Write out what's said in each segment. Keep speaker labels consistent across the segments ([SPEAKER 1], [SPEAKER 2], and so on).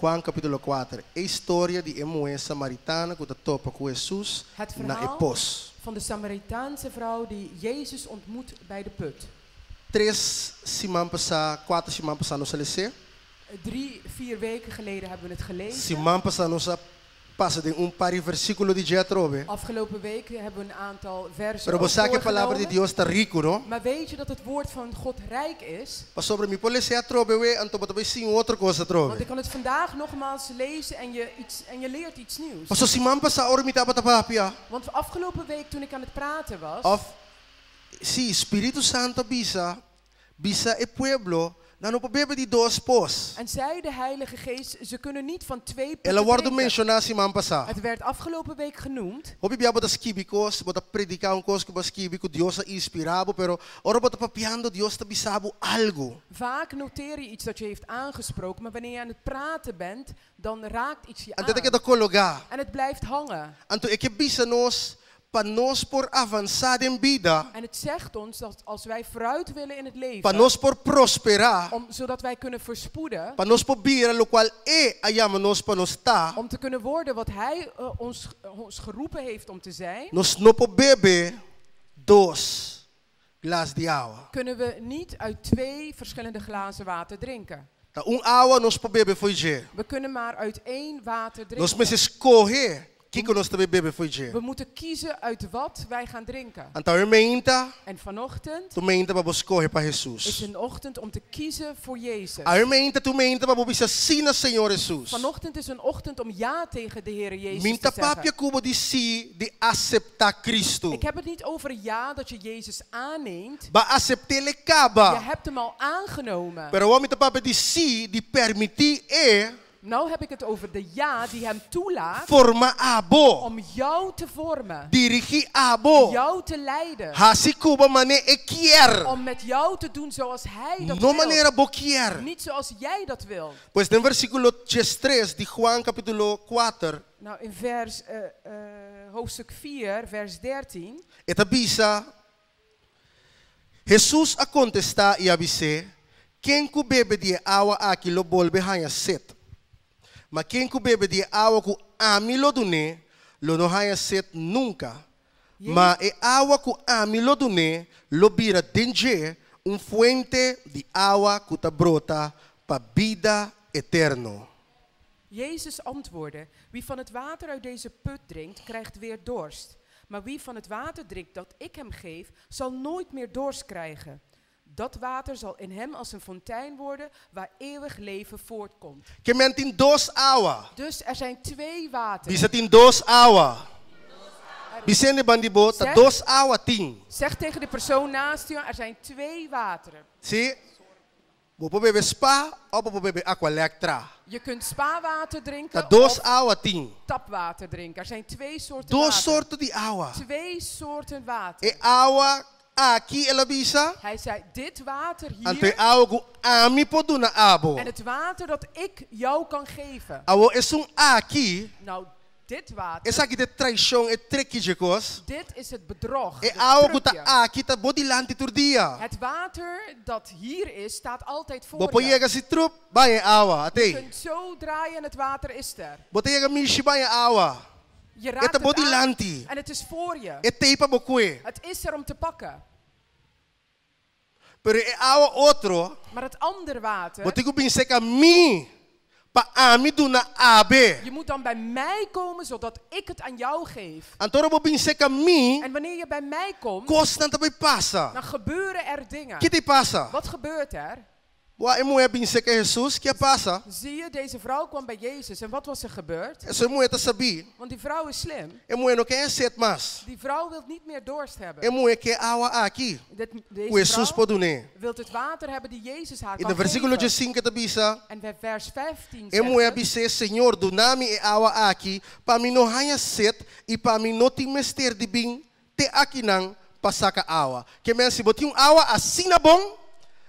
[SPEAKER 1] Juan kapítulo 4. E historia di e muhé samaritana ku ta topa ku Hesus
[SPEAKER 2] Het
[SPEAKER 1] na e
[SPEAKER 2] verhaal
[SPEAKER 1] pos.
[SPEAKER 2] van de Samaritaanse vrouw die Jezus ontmoet bij de put.
[SPEAKER 1] Tres siman pasá, kuater siman pasá nos a les'é.
[SPEAKER 2] 3, 4 weken geleden hebben we het gelezen.
[SPEAKER 1] Siman pasá nos a pasa den un par di versíkulo di dje atrobe.
[SPEAKER 2] Afgelopen week hebben we een aantal versen
[SPEAKER 1] Pero
[SPEAKER 2] ook
[SPEAKER 1] bo sa ku e palabra di
[SPEAKER 2] doorgenomen.
[SPEAKER 1] Dios ta riku, no?
[SPEAKER 2] Maar weet je dat het woord van God rijk is?
[SPEAKER 1] Pasobra mi por les'é atrobe awe, anto bo ta bai siña otro kos
[SPEAKER 2] Want ik
[SPEAKER 1] atrobe.
[SPEAKER 2] kan het vandaag nogmaals lezen en je leert iets nieuws.
[SPEAKER 1] Paso siman pasá ora mi tabata papia.
[SPEAKER 2] Want afgelopen week toen ik aan het praten was,
[SPEAKER 1] Òf, si, Spiritu Santu a bisa, bisa e pueblo, nan no por bebe di dos pos.
[SPEAKER 2] En zei de Heilige Geest, ze kunnen niet van twee
[SPEAKER 1] El a
[SPEAKER 2] putten
[SPEAKER 1] wòrdu
[SPEAKER 2] drinken.
[SPEAKER 1] menshoná siman pasá.
[SPEAKER 2] Het werd afgelopen week genoemd.
[SPEAKER 1] Hopi bia bo ta skibi kos, bo ta prediká un kos ku bo a skibi ku Dios a inspirá bo, pero ora bo ta papiando Dios ta bisa bo algu.
[SPEAKER 2] Vaak noteer je iets dat je heeft aangesproken, maar wanneer je aan het praten bent, dan raakt iets je
[SPEAKER 1] Anto e ta
[SPEAKER 2] aan.
[SPEAKER 1] keda kologá.
[SPEAKER 2] En het blijft hangen.
[SPEAKER 1] Anto e ke bisa nos pa nos por avansá den bida,
[SPEAKER 2] En het zegt ons dat als wij vooruit willen in het
[SPEAKER 1] pa
[SPEAKER 2] leven,
[SPEAKER 1] nos por prosperá,
[SPEAKER 2] zodat wij kunnen verspoeden,
[SPEAKER 1] pa nos por bira lokual E a yama nos pa nos ta,
[SPEAKER 2] om te kunnen worden wat Hij ons geroepen heeft om te zijn,
[SPEAKER 1] nos no por bebe dos glas di awa.
[SPEAKER 2] kunnen we niet uit twee verschillende glazen water drinken.
[SPEAKER 1] Ta un awa nos por bebe fo'i dje.
[SPEAKER 2] We kunnen maar uit één water
[SPEAKER 1] Nos
[SPEAKER 2] drinken.
[SPEAKER 1] mester skohe kiko nos ta bai bebe fo'i dje.
[SPEAKER 2] We moeten kiezen uit wat wij gaan drinken.
[SPEAKER 1] Anto awe mainta,
[SPEAKER 2] En vanochtend
[SPEAKER 1] ta un mainta pa bo skohe pa
[SPEAKER 2] is
[SPEAKER 1] Hesus.
[SPEAKER 2] een ochtend om te kiezen voor Jezus.
[SPEAKER 1] Awe mainta ta un mainta pa bo bisa sí na Señor Hesus.
[SPEAKER 2] Vanochtend is een ochtend om ja tegen de Heer Jezus
[SPEAKER 1] Mi n ta
[SPEAKER 2] te zeggen.
[SPEAKER 1] papia ku bo di sí di aseptá Kristu.
[SPEAKER 2] Ik heb het niet over ja dat je Jezus aanneemt.
[SPEAKER 1] B'a asept'é
[SPEAKER 2] Je
[SPEAKER 1] kaba.
[SPEAKER 2] hebt hem al aangenomen.
[SPEAKER 1] Pero awor mi ta papia di sí di permití e
[SPEAKER 2] Nou heb ik het over de ja die hem toelaat
[SPEAKER 1] forma abo.
[SPEAKER 2] om jou te vormen.
[SPEAKER 1] Dirigí abo.
[SPEAKER 2] Jou te leiden.
[SPEAKER 1] Hasi ku bo manera e kier.
[SPEAKER 2] Om met jou te doen zoals hij dat
[SPEAKER 1] No
[SPEAKER 2] wil.
[SPEAKER 1] manera bo kier.
[SPEAKER 2] Niet zoals jij dat wil.
[SPEAKER 1] Pues den versíkulo 3 di Juan kapítulo 4,
[SPEAKER 2] Nou, in hoofdstuk 4, vers 13.
[SPEAKER 1] E ta bisa, Hesus a kontestá i a bis'é, Ken ku bebe di e awa aki lo bolbe haña set. Ma ken ku bebe di e awa ku ami lo dun'é, lo no haña set nunka. Ma e awa ku ami lo dun'é, lo bira den dje un fuente di awa ku ta brota pa bida eterno.
[SPEAKER 2] Jezus antwoordde, wie van het water uit deze put drinkt, krijgt weer dorst. Maar wie van het water drinkt dat ik hem geef, zal nooit meer dorst krijgen. Dat water zal in hem als een fontein worden waar eeuwig leven voortkomt.
[SPEAKER 1] Ke men tin dos awa.
[SPEAKER 2] Dus er zijn twee wateren.
[SPEAKER 1] Bisa tin dos awa. Bisa hende band'i bo, ta
[SPEAKER 2] Zeg.
[SPEAKER 1] dos awa tin.
[SPEAKER 2] Zeg tegen de persoon naast je, er zijn twee wateren.
[SPEAKER 1] Si? Bo por bebe Spa òf bo por bebe Aqualectra.
[SPEAKER 2] Je kunt spawater drinken
[SPEAKER 1] Ta dos
[SPEAKER 2] of
[SPEAKER 1] awa tin.
[SPEAKER 2] tapwater drinken. Er zijn twee soorten
[SPEAKER 1] Dos
[SPEAKER 2] water.
[SPEAKER 1] sorto di awa.
[SPEAKER 2] Twee soorten water.
[SPEAKER 1] E awa aki el a bisa,
[SPEAKER 2] Hij zei, dit water
[SPEAKER 1] anto e
[SPEAKER 2] hier
[SPEAKER 1] awa ku ami por duna abo.
[SPEAKER 2] en het water dat ik jou kan geven.
[SPEAKER 1] Awor esun aki,
[SPEAKER 2] Nou, dit water,
[SPEAKER 1] esaki ta e traishon, e triki di kos.
[SPEAKER 2] dit is het bedrog.
[SPEAKER 1] E
[SPEAKER 2] het
[SPEAKER 1] awa ku ta
[SPEAKER 2] trucje.
[SPEAKER 1] aki ta bo dilanti tur dia.
[SPEAKER 2] Het water dat hier is, staat altijd
[SPEAKER 1] Bo
[SPEAKER 2] voor
[SPEAKER 1] por
[SPEAKER 2] je.
[SPEAKER 1] yega asina trup, b'a haña e awa,
[SPEAKER 2] Je
[SPEAKER 1] at'é.
[SPEAKER 2] kunt zo draaien en het water is er.
[SPEAKER 1] Bo ta yega mishi b'a haña e awa.
[SPEAKER 2] Je raakt
[SPEAKER 1] E ta
[SPEAKER 2] het
[SPEAKER 1] bo
[SPEAKER 2] aan
[SPEAKER 1] dilanti.
[SPEAKER 2] en het is voor je.
[SPEAKER 1] E t'ei pa bo kue.
[SPEAKER 2] Het is er om te pakken.
[SPEAKER 1] Pero e awa otro,
[SPEAKER 2] Maar het andere water,
[SPEAKER 1] bo tin ku bin serka mi pa ami duna abo.
[SPEAKER 2] je moet dan bij mij komen zodat ik het aan jou geef.
[SPEAKER 1] Anto ora bo bin serka mi,
[SPEAKER 2] En wanneer je bij mij komt,
[SPEAKER 1] kosnan ta bai pasa.
[SPEAKER 2] dan gebeuren er dingen.
[SPEAKER 1] Ki ta pasa?
[SPEAKER 2] Wat gebeurt er?
[SPEAKER 1] Wak e muhé a bin serka Hesus, ki a pasa?
[SPEAKER 2] Zie je, deze vrouw kwam bij Jezus. En wat was er gebeurd?
[SPEAKER 1] E muhé ta sabí.
[SPEAKER 2] Want die vrouw is slim.
[SPEAKER 1] E muhé no ke set mas.
[SPEAKER 2] Die vrouw wil niet meer dorst hebben.
[SPEAKER 1] E muhé ke awa aki.
[SPEAKER 2] Deze
[SPEAKER 1] Ku Hesus
[SPEAKER 2] vrouw
[SPEAKER 1] por dun'é.
[SPEAKER 2] wil het water hebben die Jezus haar
[SPEAKER 1] I
[SPEAKER 2] kan
[SPEAKER 1] den versíkulo
[SPEAKER 2] geven.
[SPEAKER 1] 5 ta bisa,
[SPEAKER 2] En bij vers 15
[SPEAKER 1] E
[SPEAKER 2] zegt
[SPEAKER 1] muhé
[SPEAKER 2] het,
[SPEAKER 1] bis'é, Señor, duna mi e awa aki, pa mi no haña set i pa mi no tin mester di bin te akinan pa saka awa. Ke men si bo tin un awa asina bon,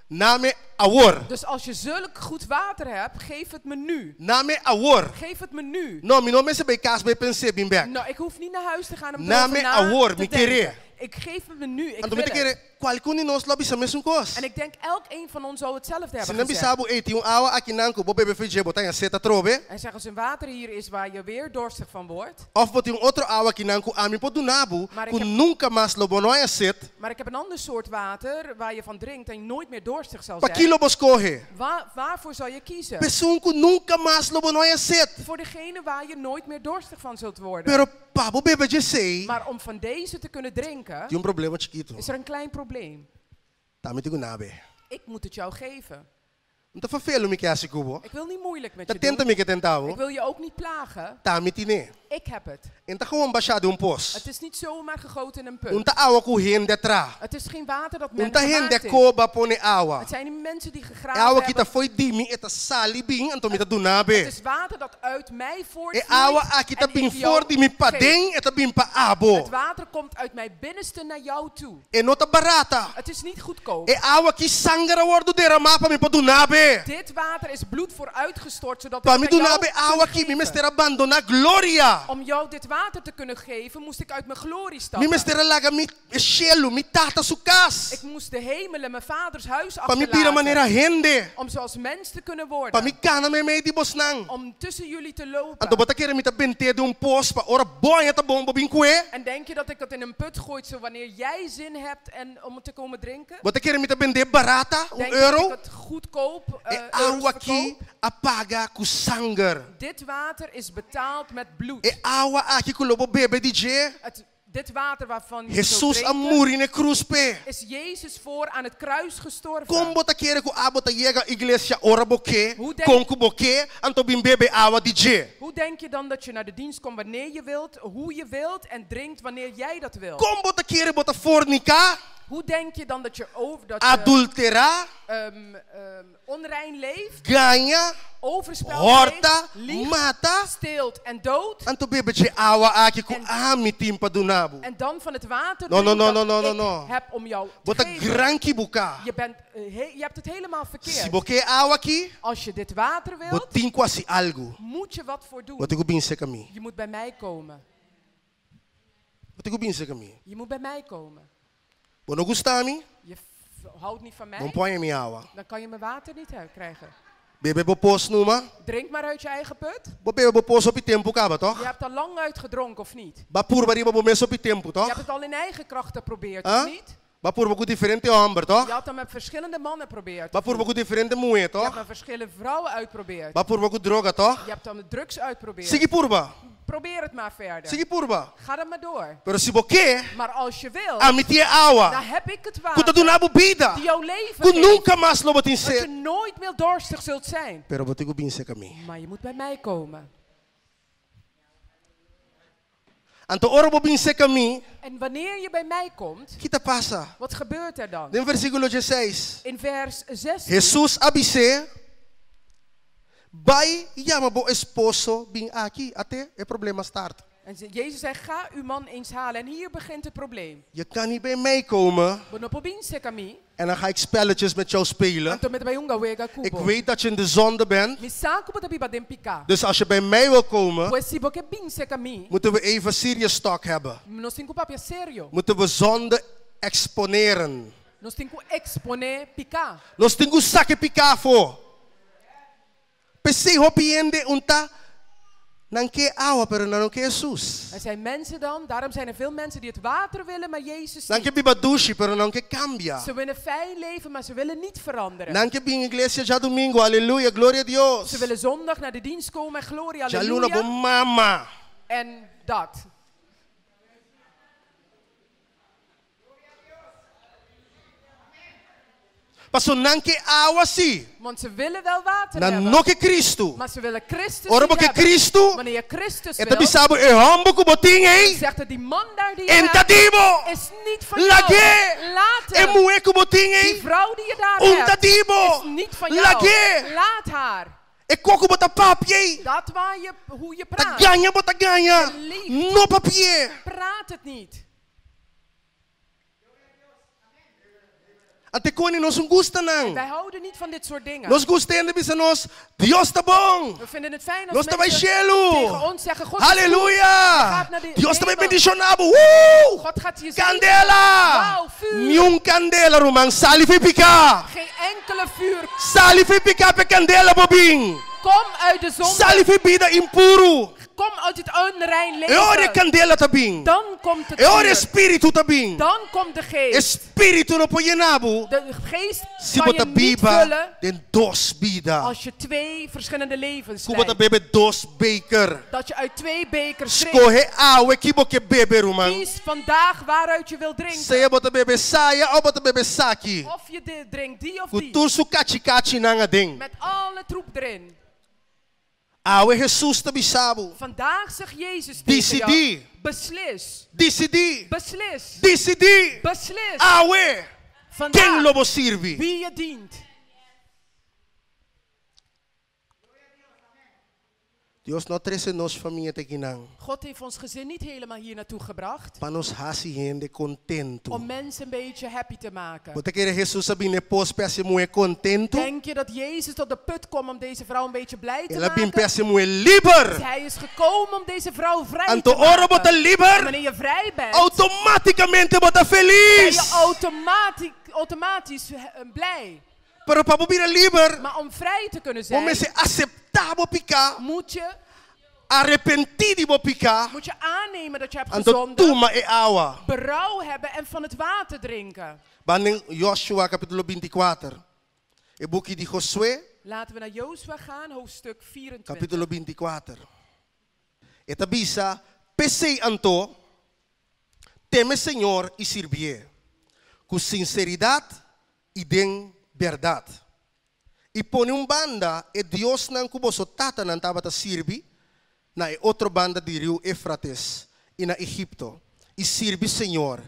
[SPEAKER 1] duna mi awor.
[SPEAKER 2] Dus als je zulk goed water hebt, geef het me nu.
[SPEAKER 1] Duna mi awor.
[SPEAKER 2] Geef het me nu.
[SPEAKER 1] No, mi no mester bai kas bai pensa bin bèk.
[SPEAKER 2] Nou, ik hoef niet naar huis te gaan om
[SPEAKER 1] Duna mi
[SPEAKER 2] erover na
[SPEAKER 1] awor,
[SPEAKER 2] te
[SPEAKER 1] mi kere.
[SPEAKER 2] denken. Ik geef het me nu. Ik
[SPEAKER 1] Anto
[SPEAKER 2] wil
[SPEAKER 1] mi
[SPEAKER 2] het.
[SPEAKER 1] kere, kualke un di nos lo a bisa mesun kos.
[SPEAKER 2] En ik denk elk een van ons zou hetzelfde
[SPEAKER 1] Si
[SPEAKER 2] hebben
[SPEAKER 1] nan
[SPEAKER 2] gezegd.
[SPEAKER 1] bisa bo, Ey, tin un awa akinan ku bo bebe for dje, bo ta haña set atrobe.
[SPEAKER 2] En zeg als een water hier is waar je weer dorstig van wordt.
[SPEAKER 1] Òf bo tin un otro awa akinan ku ami por duna bo,
[SPEAKER 2] Maar ik
[SPEAKER 1] ku
[SPEAKER 2] heb-
[SPEAKER 1] nunka mas lo bo no haña set.
[SPEAKER 2] Maar ik heb een ander soort water waar je van drinkt en je nooit meer dorstig zal
[SPEAKER 1] Pa
[SPEAKER 2] zijn.
[SPEAKER 1] ki lo bo skohe?
[SPEAKER 2] Waarvoor zal je kiezen?
[SPEAKER 1] P'esun ku nunka mas lo bo no haña set.
[SPEAKER 2] Voor degene waar je nooit meer dorstig van zult worden.
[SPEAKER 1] Pero pa bo bebe dje esei,
[SPEAKER 2] Maar om van deze te kunnen drinken,
[SPEAKER 1] tin un problema chikitu.
[SPEAKER 2] is er een klein probleem.
[SPEAKER 1] Ta mi tin ku duna bo.
[SPEAKER 2] Ik moet het jou geven.
[SPEAKER 1] N ta ferfelu mi ke hasi ku bo.
[SPEAKER 2] Ik wil niet moeilijk met
[SPEAKER 1] Ta
[SPEAKER 2] je
[SPEAKER 1] tenta
[SPEAKER 2] doen.
[SPEAKER 1] mi ke tenta bo.
[SPEAKER 2] Ik wil je ook niet plagen.
[SPEAKER 1] Ta mi tin'é.
[SPEAKER 2] Ik heb het.
[SPEAKER 1] E n' ta gewoon bashá den un pos.
[SPEAKER 2] Het is niet zomaar gegoten in een
[SPEAKER 1] Un
[SPEAKER 2] put.
[SPEAKER 1] ta awa ku hende a traha.
[SPEAKER 2] Het is geen water dat men
[SPEAKER 1] Un ta hende
[SPEAKER 2] gemaakt heeft.
[SPEAKER 1] koba pone awa.
[SPEAKER 2] Het zijn die mensen die
[SPEAKER 1] E
[SPEAKER 2] gegraven
[SPEAKER 1] awa ki ta
[SPEAKER 2] hebben.
[SPEAKER 1] fo'i di mi, e ta sali bin, anto mi ta duna bo.
[SPEAKER 2] Het is water dat uit mij
[SPEAKER 1] E
[SPEAKER 2] voortvloeit
[SPEAKER 1] awa aki ta
[SPEAKER 2] en
[SPEAKER 1] bin
[SPEAKER 2] ik jou
[SPEAKER 1] for di mi
[SPEAKER 2] geef.
[SPEAKER 1] paden, e ta bin pa abo.
[SPEAKER 2] Het water komt uit mijn binnenste naar jou toe.
[SPEAKER 1] E no ta barata.
[SPEAKER 2] Het is niet goedkoop.
[SPEAKER 1] E awa aki sanger a wòrdu deramá pa mi por duna bo.
[SPEAKER 2] Dit water is bloed voor uitgestort, zodat
[SPEAKER 1] Pa
[SPEAKER 2] ik
[SPEAKER 1] mi
[SPEAKER 2] het aan jou
[SPEAKER 1] duna bo e awa
[SPEAKER 2] kunt
[SPEAKER 1] aki, mi
[SPEAKER 2] geven.
[SPEAKER 1] mester a bandoná gloria.
[SPEAKER 2] Om jou dit water te kunnen geven, moest ik uit mijn glorie
[SPEAKER 1] Mi
[SPEAKER 2] stappen.
[SPEAKER 1] mester a laga mi shelu, mi tata su kas.
[SPEAKER 2] Ik moest de hemelen, mijn vaders huis
[SPEAKER 1] Pa mi bira
[SPEAKER 2] achterlaten.
[SPEAKER 1] manera hende.
[SPEAKER 2] Om zoals mens te kunnen
[SPEAKER 1] Pa
[SPEAKER 2] worden.
[SPEAKER 1] mi kana meimei di bosnan.
[SPEAKER 2] Om tussen jullie te lopen.
[SPEAKER 1] Anto bo ta kere mi ta bent'é den un pos pa ora bo haña ta bon bo bin ku'é.
[SPEAKER 2] En denk je dat ik dat in een put gooi, zo wanneer jij zin hebt en om het te komen drinken?
[SPEAKER 1] Bo ta kere mi ta bend'é barata, un
[SPEAKER 2] Denk je dat ik
[SPEAKER 1] euro.
[SPEAKER 2] het goedkoop
[SPEAKER 1] E
[SPEAKER 2] euro's
[SPEAKER 1] awa aki
[SPEAKER 2] verkoop?
[SPEAKER 1] a paga ku sanger.
[SPEAKER 2] Dit water is betaald met bloed.
[SPEAKER 1] E awa aki ku lo bo bebe di dje.
[SPEAKER 2] Dit water waarvan je zult
[SPEAKER 1] Hesus a
[SPEAKER 2] drinken,
[SPEAKER 1] muri na krus p'e.
[SPEAKER 2] is Jezus voor aan het kruis gestorven.
[SPEAKER 1] Kon bo ta kere ku abo ta yega iglesia ora bo ke,
[SPEAKER 2] Hoe denk-
[SPEAKER 1] kon ku bo ke, anto bin bebe awa di dje.
[SPEAKER 2] Hoe denk je dan dat je naar de dienst komt wanneer je wilt, hoe je wilt en drinkt wanneer jij dat wilt?
[SPEAKER 1] Kon bo ta kere bo ta forniká,
[SPEAKER 2] Hoe denk je dan dat je, over, dat je
[SPEAKER 1] adulterá,
[SPEAKER 2] onrein leeft,
[SPEAKER 1] gaña,
[SPEAKER 2] overspel
[SPEAKER 1] hòrta,
[SPEAKER 2] pleegt, liegt,
[SPEAKER 1] mata,
[SPEAKER 2] steelt en doodt
[SPEAKER 1] anto bebe dje awa aki ku
[SPEAKER 2] En-
[SPEAKER 1] ami tin pa duna bo?
[SPEAKER 2] en dan van het water
[SPEAKER 1] No, no,
[SPEAKER 2] drinkt
[SPEAKER 1] no,
[SPEAKER 2] dat
[SPEAKER 1] no, no, no,
[SPEAKER 2] ik
[SPEAKER 1] no.
[SPEAKER 2] heb om jou te
[SPEAKER 1] Bo ta
[SPEAKER 2] geven.
[SPEAKER 1] gran kibuká.
[SPEAKER 2] Je, bent, je hebt het helemaal
[SPEAKER 1] Si
[SPEAKER 2] verkeerd.
[SPEAKER 1] bo ke awa aki,
[SPEAKER 2] Als je dit water
[SPEAKER 1] bo
[SPEAKER 2] wilt,
[SPEAKER 1] tin ku hasi algu.
[SPEAKER 2] moet je wat voor doen.
[SPEAKER 1] Bo tin ku bin serka mi.
[SPEAKER 2] Je moet bij mij komen.
[SPEAKER 1] Bo tin ku bin serka mi.
[SPEAKER 2] Je moet bij mij komen.
[SPEAKER 1] Bo no gusta mi,
[SPEAKER 2] Je houdt niet van
[SPEAKER 1] bo
[SPEAKER 2] mij,
[SPEAKER 1] n' por haña mi awa.
[SPEAKER 2] dan kan je mijn water niet krijgen.
[SPEAKER 1] Bebe bo pos numa.
[SPEAKER 2] Drink maar uit je eigen put.
[SPEAKER 1] Bo bebe bo pos hopi tempu kaba, toch?
[SPEAKER 2] Je hebt al lang uitgedronken, of niet?
[SPEAKER 1] B'a purba riba bo mes hopi tempu,
[SPEAKER 2] Je
[SPEAKER 1] toch?
[SPEAKER 2] hebt het al in eigen kracht geprobeerd,
[SPEAKER 1] Huh?
[SPEAKER 2] of niet?
[SPEAKER 1] B'a purba ku diferente hòmber, toch?
[SPEAKER 2] Je had dan met verschillende mannen geprobeerd.
[SPEAKER 1] B'a purba ku diferente muhé,
[SPEAKER 2] Je hebt
[SPEAKER 1] toch?
[SPEAKER 2] met verschillende vrouwen uitprobeerd.
[SPEAKER 1] B'a purba ku droga, toch?
[SPEAKER 2] Je hebt dan met drugs uitprobeerd.
[SPEAKER 1] Sigui purba.
[SPEAKER 2] Probeer het maar verder.
[SPEAKER 1] Sigui purba.
[SPEAKER 2] Ga dan maar door.
[SPEAKER 1] Pero si bo ke,
[SPEAKER 2] Maar als je wil,
[SPEAKER 1] ami tin e
[SPEAKER 2] dan
[SPEAKER 1] awa.
[SPEAKER 2] heb ik het
[SPEAKER 1] Ku ta
[SPEAKER 2] water
[SPEAKER 1] duna bo bida.
[SPEAKER 2] die jouw leven
[SPEAKER 1] Ku
[SPEAKER 2] geeft.
[SPEAKER 1] nunka mas lo bo tin
[SPEAKER 2] Dat je
[SPEAKER 1] set.
[SPEAKER 2] nooit meer dorstig zult zijn.
[SPEAKER 1] Pero bo tin ku bin serka mi.
[SPEAKER 2] Maar je moet bij mij komen.
[SPEAKER 1] Anto ora bo bin serka mi,
[SPEAKER 2] En wanneer je bij mij komt,
[SPEAKER 1] ki ta pasa?
[SPEAKER 2] wat gebeurt er dan?
[SPEAKER 1] Den versíkulo 16.
[SPEAKER 2] In vers 16.
[SPEAKER 1] Hesus a bis'é, Bai yama bo esposo bin aki, at'é e problema a start.
[SPEAKER 2] En Jezus zei, ga uw man eens halen. En hier begint het probleem.
[SPEAKER 1] Je kan niet bij mij komen
[SPEAKER 2] Bo no por bin serka mi.
[SPEAKER 1] en dan ga ik spelletjes met jou spelen.
[SPEAKER 2] Anto mi ta bai hunga wega
[SPEAKER 1] Ik
[SPEAKER 2] ku bo.
[SPEAKER 1] weet dat je in de zonde bent.
[SPEAKER 2] Mi sa ku bo ta biba den piká.
[SPEAKER 1] Dus als je bij mij wil komen,
[SPEAKER 2] Pues si bo ke bin serka mi,
[SPEAKER 1] moeten we even serious talk hebben.
[SPEAKER 2] nos tin ku papia serio.
[SPEAKER 1] Moeten we zonde exponeren.
[SPEAKER 2] Nos tin ku eksponé piká.
[SPEAKER 1] Nos tin ku saka piká afó. P'esei hopi hende un ta nan ke awa pero nan no ke Hesus.
[SPEAKER 2] Er zijn mensen dan, daarom zijn er veel mensen die het water willen, maar Jezus
[SPEAKER 1] Nan
[SPEAKER 2] niet.
[SPEAKER 1] ke biba dushi pero nan no ke kambia.
[SPEAKER 2] Ze willen fijn leven, maar ze willen niet veranderen.
[SPEAKER 1] Nan ke bin iglesia djadumingu, aleluya, gloria a Dios.
[SPEAKER 2] Ze willen zondag naar de dienst komen en gloria,
[SPEAKER 1] Djaluna bo
[SPEAKER 2] halleluja.
[SPEAKER 1] mama.
[SPEAKER 2] En dat.
[SPEAKER 1] Paso nan ke awa si.
[SPEAKER 2] Want ze willen wel water
[SPEAKER 1] Nan
[SPEAKER 2] hebben,
[SPEAKER 1] no ke Kristu.
[SPEAKER 2] maar ze willen Christus
[SPEAKER 1] Ora
[SPEAKER 2] niet
[SPEAKER 1] bo ke
[SPEAKER 2] hebben.
[SPEAKER 1] Kristu,
[SPEAKER 2] Wanneer je Christus
[SPEAKER 1] e ta
[SPEAKER 2] wil,
[SPEAKER 1] bisa bo e hòmber ku bo tin ei.
[SPEAKER 2] zegt het die man daar die je
[SPEAKER 1] E n' ta
[SPEAKER 2] hebt,
[SPEAKER 1] di bo.
[SPEAKER 2] is niet van jou.
[SPEAKER 1] Lag'é.
[SPEAKER 2] Laat
[SPEAKER 1] E
[SPEAKER 2] hem.
[SPEAKER 1] muhé ku bo tin
[SPEAKER 2] Die
[SPEAKER 1] ei.
[SPEAKER 2] vrouw die je daar
[SPEAKER 1] Un ta
[SPEAKER 2] hebt,
[SPEAKER 1] di bo.
[SPEAKER 2] is niet van jou.
[SPEAKER 1] Lag'é.
[SPEAKER 2] Laat haar.
[SPEAKER 1] E kon ku bo ta papia ei.
[SPEAKER 2] Dat waar je, hoe je
[SPEAKER 1] Ta
[SPEAKER 2] praat.
[SPEAKER 1] gaña bo ta gaña.
[SPEAKER 2] Je liegt.
[SPEAKER 1] No papi'é.
[SPEAKER 2] Praat het niet.
[SPEAKER 1] Anto koni nos no gusta nan.
[SPEAKER 2] Wij houden niet van dit soort dingen.
[SPEAKER 1] Nos gusta hende bisa nos, Dios ta bon.
[SPEAKER 2] We vinden het fijn als
[SPEAKER 1] Nos ta bai
[SPEAKER 2] mensen
[SPEAKER 1] shelu.
[SPEAKER 2] tegen ons zeggen, God is goed.
[SPEAKER 1] Aleluya!
[SPEAKER 2] Gaat naar de
[SPEAKER 1] Dios ta bai
[SPEAKER 2] hemel.
[SPEAKER 1] bendishoná bo. Woo!
[SPEAKER 2] God gaat je zegenen.
[SPEAKER 1] Kandela!
[SPEAKER 2] Wauw, vuur.
[SPEAKER 1] Niun kandela, ruman. Sali fo'i piká.
[SPEAKER 2] Geen enkele vuur.
[SPEAKER 1] Sali fo'i piká p'e kandela por bin.
[SPEAKER 2] Kom uit de zonde.
[SPEAKER 1] Sali fo'i bida impuru.
[SPEAKER 2] Kom uit het onrein
[SPEAKER 1] E ora e
[SPEAKER 2] leven.
[SPEAKER 1] kandela ta bin.
[SPEAKER 2] Dan komt het
[SPEAKER 1] E ora e
[SPEAKER 2] vuur.
[SPEAKER 1] spiritu ta bin.
[SPEAKER 2] Dan komt de
[SPEAKER 1] E
[SPEAKER 2] geest.
[SPEAKER 1] spiritu no por yena bo.
[SPEAKER 2] De geest
[SPEAKER 1] Si
[SPEAKER 2] kan
[SPEAKER 1] bo ta
[SPEAKER 2] je niet
[SPEAKER 1] biba
[SPEAKER 2] vullen
[SPEAKER 1] den dos bida.
[SPEAKER 2] als je twee verschillende levens
[SPEAKER 1] Ku bo ta
[SPEAKER 2] leidt.
[SPEAKER 1] bebe dos beker.
[SPEAKER 2] Dat je uit twee bekers drinkt.
[SPEAKER 1] Skohe awe ki bo ke bebe, ruman.
[SPEAKER 2] Kies vandaag waaruit je wilt drinken.
[SPEAKER 1] Sea bo ta bebe esaya òf bo ta bebe esaki.
[SPEAKER 2] Of je drinkt die of
[SPEAKER 1] Ku
[SPEAKER 2] die.
[SPEAKER 1] tur su kachi kachi nan aden.
[SPEAKER 2] Met alle troep erin.
[SPEAKER 1] Awe Hesus ta bisa bo.
[SPEAKER 2] Vandaag zegt Jezus tegen jou.
[SPEAKER 1] Disidí.
[SPEAKER 2] Beslis.
[SPEAKER 1] Disidí.
[SPEAKER 2] Beslis.
[SPEAKER 1] Disidí.
[SPEAKER 2] Beslis.
[SPEAKER 1] Awe. Ken
[SPEAKER 2] Vandaag
[SPEAKER 1] lo bo sirbi?
[SPEAKER 2] wie je dient.
[SPEAKER 1] Dios no a trese nos famia te akinan.
[SPEAKER 2] God heeft ons gezin niet helemaal hier naartoe gebracht.
[SPEAKER 1] Pa nos hasi hende kontentu.
[SPEAKER 2] Om mensen een beetje happy te maken.
[SPEAKER 1] Bo ta kere Hesus a bin na e pos pa hasi muhé kontentu?
[SPEAKER 2] Denk je dat Jezus tot de put kwam om deze vrouw een beetje blij te
[SPEAKER 1] El a bin
[SPEAKER 2] maken?
[SPEAKER 1] pa hasi muhé liber.
[SPEAKER 2] Hij is gekomen om deze vrouw vrij
[SPEAKER 1] Anto
[SPEAKER 2] te
[SPEAKER 1] ora bo ta
[SPEAKER 2] maken. En
[SPEAKER 1] liber,
[SPEAKER 2] wanneer je vrij bent,
[SPEAKER 1] outomátikamente bo ta
[SPEAKER 2] ben
[SPEAKER 1] felis.
[SPEAKER 2] je automatisch blij.
[SPEAKER 1] Pero pa bo bira liber,
[SPEAKER 2] Maar om vrij te kunnen
[SPEAKER 1] bo
[SPEAKER 2] zijn,
[SPEAKER 1] mester aseptá bo piká,
[SPEAKER 2] moet je,
[SPEAKER 1] arepentí di bo piká,
[SPEAKER 2] moet je aannemen dat je hebt
[SPEAKER 1] anto
[SPEAKER 2] gezondigd,
[SPEAKER 1] tuma e awa.
[SPEAKER 2] berouw hebben en van het water drinken.
[SPEAKER 1] Ban den Joshua kapítulo 24. E buki di Josué,
[SPEAKER 2] Laten we naar Jozua gaan, hoofdstuk 24.
[SPEAKER 1] kapítulo 24. E ta bisa, P'esei anto, teme Señor i sirbié, ku sinseridat i den bèrdat. I pone un banda e diosnan ku boso tatanan tabata sirbi na e otro banda di riu Eufrates i na Egipto, i sirbi Señor.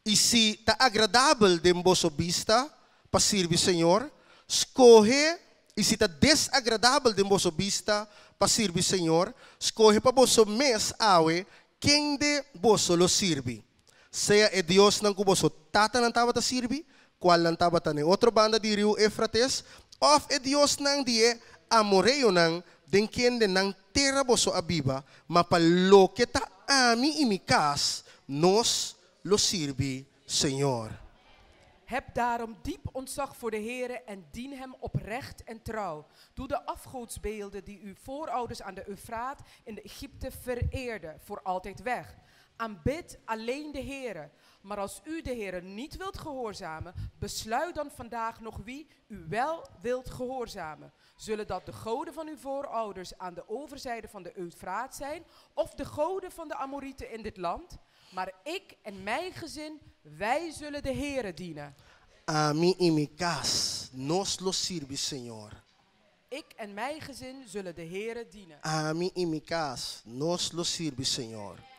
[SPEAKER 1] I si ta agradabel den boso bista pa sirbi Señor, skohe, i si ta desagradabel den boso bista pa sirbi Señor, skohe pa boso mes awe kende boso lo sirbi, sea e diosnan ku boso tatanan tabata sirbi, kualnan tabata na e otro banda di riu Eufrates, òf e diosnan di e amoreonan den kende nan tera boso a biba, ma pa loke ta ami i mi kas, nos lo sirbi Señor.
[SPEAKER 2] Heb daarom diep ontzag voor de Heere en dien hem oprecht en trouw. Doe de afgodsbeelden die uw voorouders aan de Eufraat in de Egypte vereerden, voor altijd weg. Aanbid alleen de Heere. Maar als u de Heere niet wilt gehoorzamen, besluit dan vandaag nog wie u wel wilt gehoorzamen. Zullen dat de goden van uw voorouders aan de overzijde van de Eufraat zijn, of de goden van de Amorieten in dit land? Maar ik en mijn gezin, wij zullen de Heere dienen.
[SPEAKER 1] Ami i mi kas, nos lo sirbi Señor.
[SPEAKER 2] Ik en mijn gezin zullen de Heere dienen.
[SPEAKER 1] Ami i mi kas, nos lo sirbi Señor.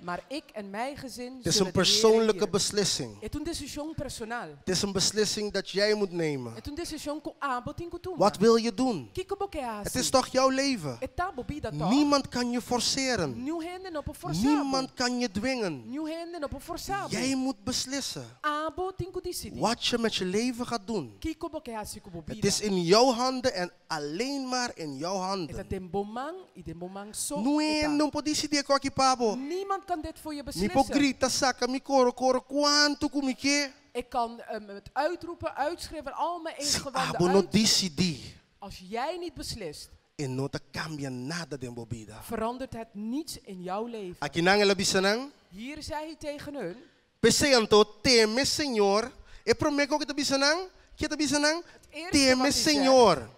[SPEAKER 2] Maar ik en mijn gezin
[SPEAKER 1] Het is
[SPEAKER 2] zullen
[SPEAKER 1] een
[SPEAKER 2] de Heere
[SPEAKER 1] persoonlijke
[SPEAKER 2] dienen.
[SPEAKER 1] beslissing.
[SPEAKER 2] Het is een decisión personal.
[SPEAKER 1] Het is een beslissing dat jij moet nemen.
[SPEAKER 2] Het is een decisión ku abo tin ku tuma.
[SPEAKER 1] Wat wil je doen?
[SPEAKER 2] Kiko bo ke
[SPEAKER 1] Het is toch jouw leven?
[SPEAKER 2] E ta bo bida toch?
[SPEAKER 1] Niemand kan je forceren.
[SPEAKER 2] Niun hende no por forsa bo.
[SPEAKER 1] Niemand kan je dwingen.
[SPEAKER 2] Niun hende no por forsa bo.
[SPEAKER 1] Jij moet beslissen
[SPEAKER 2] Abo tin ku disidí.
[SPEAKER 1] wat je met je leven gaat doen.
[SPEAKER 2] Kiko bo ke hasi ku bo
[SPEAKER 1] Het
[SPEAKER 2] bida.
[SPEAKER 1] is in jouw handen en alleen maar in jouw
[SPEAKER 2] E ta
[SPEAKER 1] handen.
[SPEAKER 2] den bo man i den bo man so.
[SPEAKER 1] No
[SPEAKER 2] e ta.
[SPEAKER 1] e no por disidí esaki pa bo.
[SPEAKER 2] Niemand kan dit voor je
[SPEAKER 1] Mi por
[SPEAKER 2] beslissen.
[SPEAKER 1] grita, saka, mi kore, kore, kuantu ku mi ke.
[SPEAKER 2] Ik kan het uitroepen, uitschrijven, al mijn
[SPEAKER 1] Si
[SPEAKER 2] ingewanden
[SPEAKER 1] abo no
[SPEAKER 2] uit.
[SPEAKER 1] disidí,
[SPEAKER 2] Als jij niet beslist,
[SPEAKER 1] e no ta kambia nada den bo bida.
[SPEAKER 2] verandert het niets in jouw leven.
[SPEAKER 1] Akinan el a bisa nan.
[SPEAKER 2] Hier zei hij tegen hun,
[SPEAKER 1] P'esei anto teme Señor. E promé ku e ta bisa nan, ke e ta bisa nan?
[SPEAKER 2] Het eerste
[SPEAKER 1] Teme
[SPEAKER 2] wat hij zegt,
[SPEAKER 1] Señor.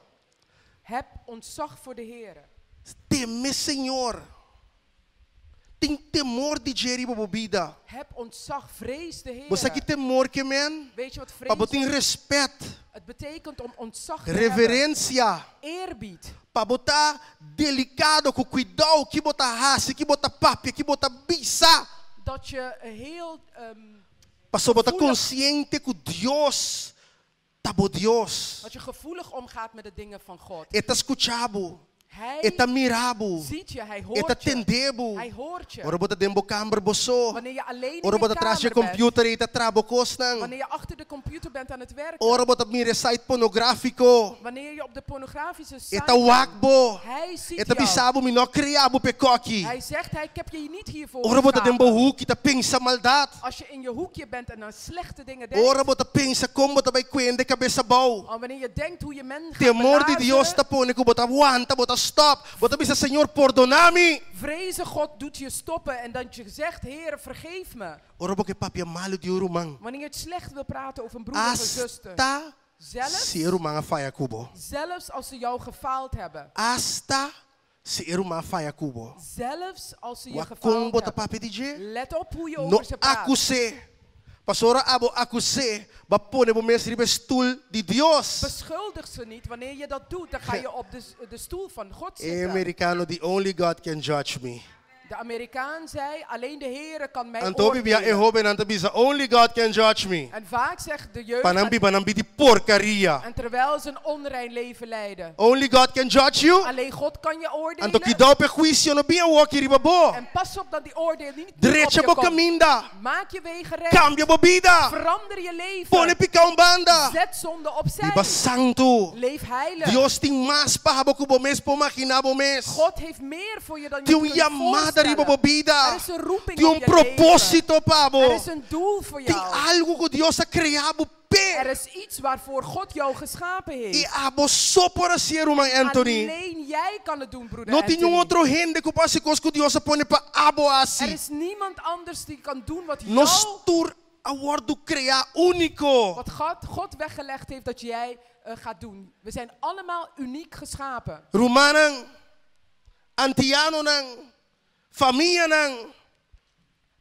[SPEAKER 2] heb ontzag voor de Heere.
[SPEAKER 1] Teme Señor. Tin temor di dje riba bo bida.
[SPEAKER 2] Heb ontzag, vrees de
[SPEAKER 1] Bo sa ki
[SPEAKER 2] Heere.
[SPEAKER 1] temor ke men?
[SPEAKER 2] Weet je wat
[SPEAKER 1] Pa bo
[SPEAKER 2] vrees
[SPEAKER 1] tin
[SPEAKER 2] is?
[SPEAKER 1] respet,
[SPEAKER 2] Het betekent om ontzag te hebben.
[SPEAKER 1] reverensia.
[SPEAKER 2] Eerbied.
[SPEAKER 1] Pa bo ta delikado ku kuidou ki bo ta hasi, ki bo ta papia, ki bo ta bisa.
[SPEAKER 2] Dat je heel
[SPEAKER 1] Paso bo ta
[SPEAKER 2] Gevoelig.
[SPEAKER 1] konsiente ku Dios ta bo Dios.
[SPEAKER 2] dat je gevoelig omgaat met de dingen van God.
[SPEAKER 1] E ta skucha bo.
[SPEAKER 2] Hij
[SPEAKER 1] E ta mira bo.
[SPEAKER 2] ziet je, hij
[SPEAKER 1] E ta
[SPEAKER 2] hoort je.
[SPEAKER 1] tende bo.
[SPEAKER 2] Hij hoort je.
[SPEAKER 1] Ora bo ta den bo kamber bo so.
[SPEAKER 2] Wanneer je alleen in
[SPEAKER 1] Ora
[SPEAKER 2] je
[SPEAKER 1] bo ta tras di
[SPEAKER 2] kamer bent.
[SPEAKER 1] computer i ta traha bo kosnan.
[SPEAKER 2] Wanneer je achter de computer bent aan het werken.
[SPEAKER 1] Ora bo ta mira site pornográfiko.
[SPEAKER 2] Wanneer je op de pornografische
[SPEAKER 1] E
[SPEAKER 2] site
[SPEAKER 1] ta wak bo.
[SPEAKER 2] Hij ziet
[SPEAKER 1] E ta
[SPEAKER 2] jou.
[SPEAKER 1] bisa bo mi no a krea bo p'e kos aki.
[SPEAKER 2] Hij zegt, hij, ik heb je niet hiervoor
[SPEAKER 1] Ora bo ta den bo
[SPEAKER 2] geschapen.
[SPEAKER 1] huki ta pensa maldat.
[SPEAKER 2] Als je in je hoekje bent en aan slechte dingen denkt.
[SPEAKER 1] Ora bo ta pensa kon bo ta bai kue hende kabes abou.
[SPEAKER 2] Oh, wanneer je denkt hoe je men gaat
[SPEAKER 1] Temor di
[SPEAKER 2] belazeren.
[SPEAKER 1] Dios ta pone ku bo ta wanta, bo ta stop. Bo ta bisa Señor pordona mi.
[SPEAKER 2] Vreze God doet je stoppen en dat je zegt, Heere, vergeef me.
[SPEAKER 1] Ora bo ke papia malu di un ruman.
[SPEAKER 2] Wanneer je het slecht wil praten over een broeder of een zuster.
[SPEAKER 1] Asta
[SPEAKER 2] Zelfs,
[SPEAKER 1] si e ruman a faya ku bo.
[SPEAKER 2] zelfs als ze jou gefaald hebben.
[SPEAKER 1] Asta si e ruman a faya ku bo.
[SPEAKER 2] Zelfs als ze je
[SPEAKER 1] Wak kon
[SPEAKER 2] gefaald
[SPEAKER 1] bo ta
[SPEAKER 2] hebben.
[SPEAKER 1] papia di dje.
[SPEAKER 2] Let op hoe je
[SPEAKER 1] No
[SPEAKER 2] over ze praat.
[SPEAKER 1] akus'é. Pasobra ora abo akus'é, b'a pone bo mes riba stoel di Dios.
[SPEAKER 2] Beschuldig ze niet. Wanneer je dat doet, dan ga je op de stoel van God
[SPEAKER 1] E
[SPEAKER 2] zitten.
[SPEAKER 1] americano di only God can judge me.
[SPEAKER 2] De Amerikaan zei, alleen de Heere kan mij
[SPEAKER 1] Anto hopi bia e
[SPEAKER 2] oordelen.
[SPEAKER 1] hóbennan ta bisa only God can judge me.
[SPEAKER 2] En vaak zegt de jeugd,
[SPEAKER 1] Pa nan biba nan bida di porkaria.
[SPEAKER 2] en terwijl ze een onrein leven leiden.
[SPEAKER 1] Only God can judge you.
[SPEAKER 2] Alleen God kan je
[SPEAKER 1] Anto
[SPEAKER 2] oordelen.
[SPEAKER 1] kuidou p'e huisio no bin awoki riba bo.
[SPEAKER 2] En pas op dat die oordeel niet op
[SPEAKER 1] Drecha
[SPEAKER 2] je
[SPEAKER 1] bo
[SPEAKER 2] komt.
[SPEAKER 1] kaminda.
[SPEAKER 2] Maak je wegen recht.
[SPEAKER 1] Kambia bo bida.
[SPEAKER 2] Verander je leven.
[SPEAKER 1] Pone piká un banda.
[SPEAKER 2] Zet zonde opzij.
[SPEAKER 1] Biba santu.
[SPEAKER 2] Leef heilig.
[SPEAKER 1] Dios tin mas pa bo ku bo mes por imaginá bo mes.
[SPEAKER 2] God heeft meer voor je dan je
[SPEAKER 1] Tin un
[SPEAKER 2] kunt
[SPEAKER 1] yamada riba
[SPEAKER 2] voorstellen.
[SPEAKER 1] bo bida.
[SPEAKER 2] Er is een roeping
[SPEAKER 1] Tin
[SPEAKER 2] op
[SPEAKER 1] un
[SPEAKER 2] je
[SPEAKER 1] propósito pa bo.
[SPEAKER 2] Er is een doel voor
[SPEAKER 1] Tin
[SPEAKER 2] jou.
[SPEAKER 1] algu ku Dios a krea bo p'e.
[SPEAKER 2] Er is iets waarvoor God jou geschapen heeft.
[SPEAKER 1] I abo so por hasié, ruman Anthony.
[SPEAKER 2] Alleen jij kan het doen, broeder
[SPEAKER 1] No tin
[SPEAKER 2] Anthony.
[SPEAKER 1] un otro hende ku por hasi kos ku Dios a pone pa abo
[SPEAKER 2] Er
[SPEAKER 1] hasi.
[SPEAKER 2] is niemand anders die kan doen wat
[SPEAKER 1] Nos
[SPEAKER 2] jou,
[SPEAKER 1] tur a wòrdu kreá úniko.
[SPEAKER 2] wat God weggelegd heeft dat jij gaat doen. We zijn allemaal uniek geschapen.
[SPEAKER 1] Rumannan, antianonan, famianan.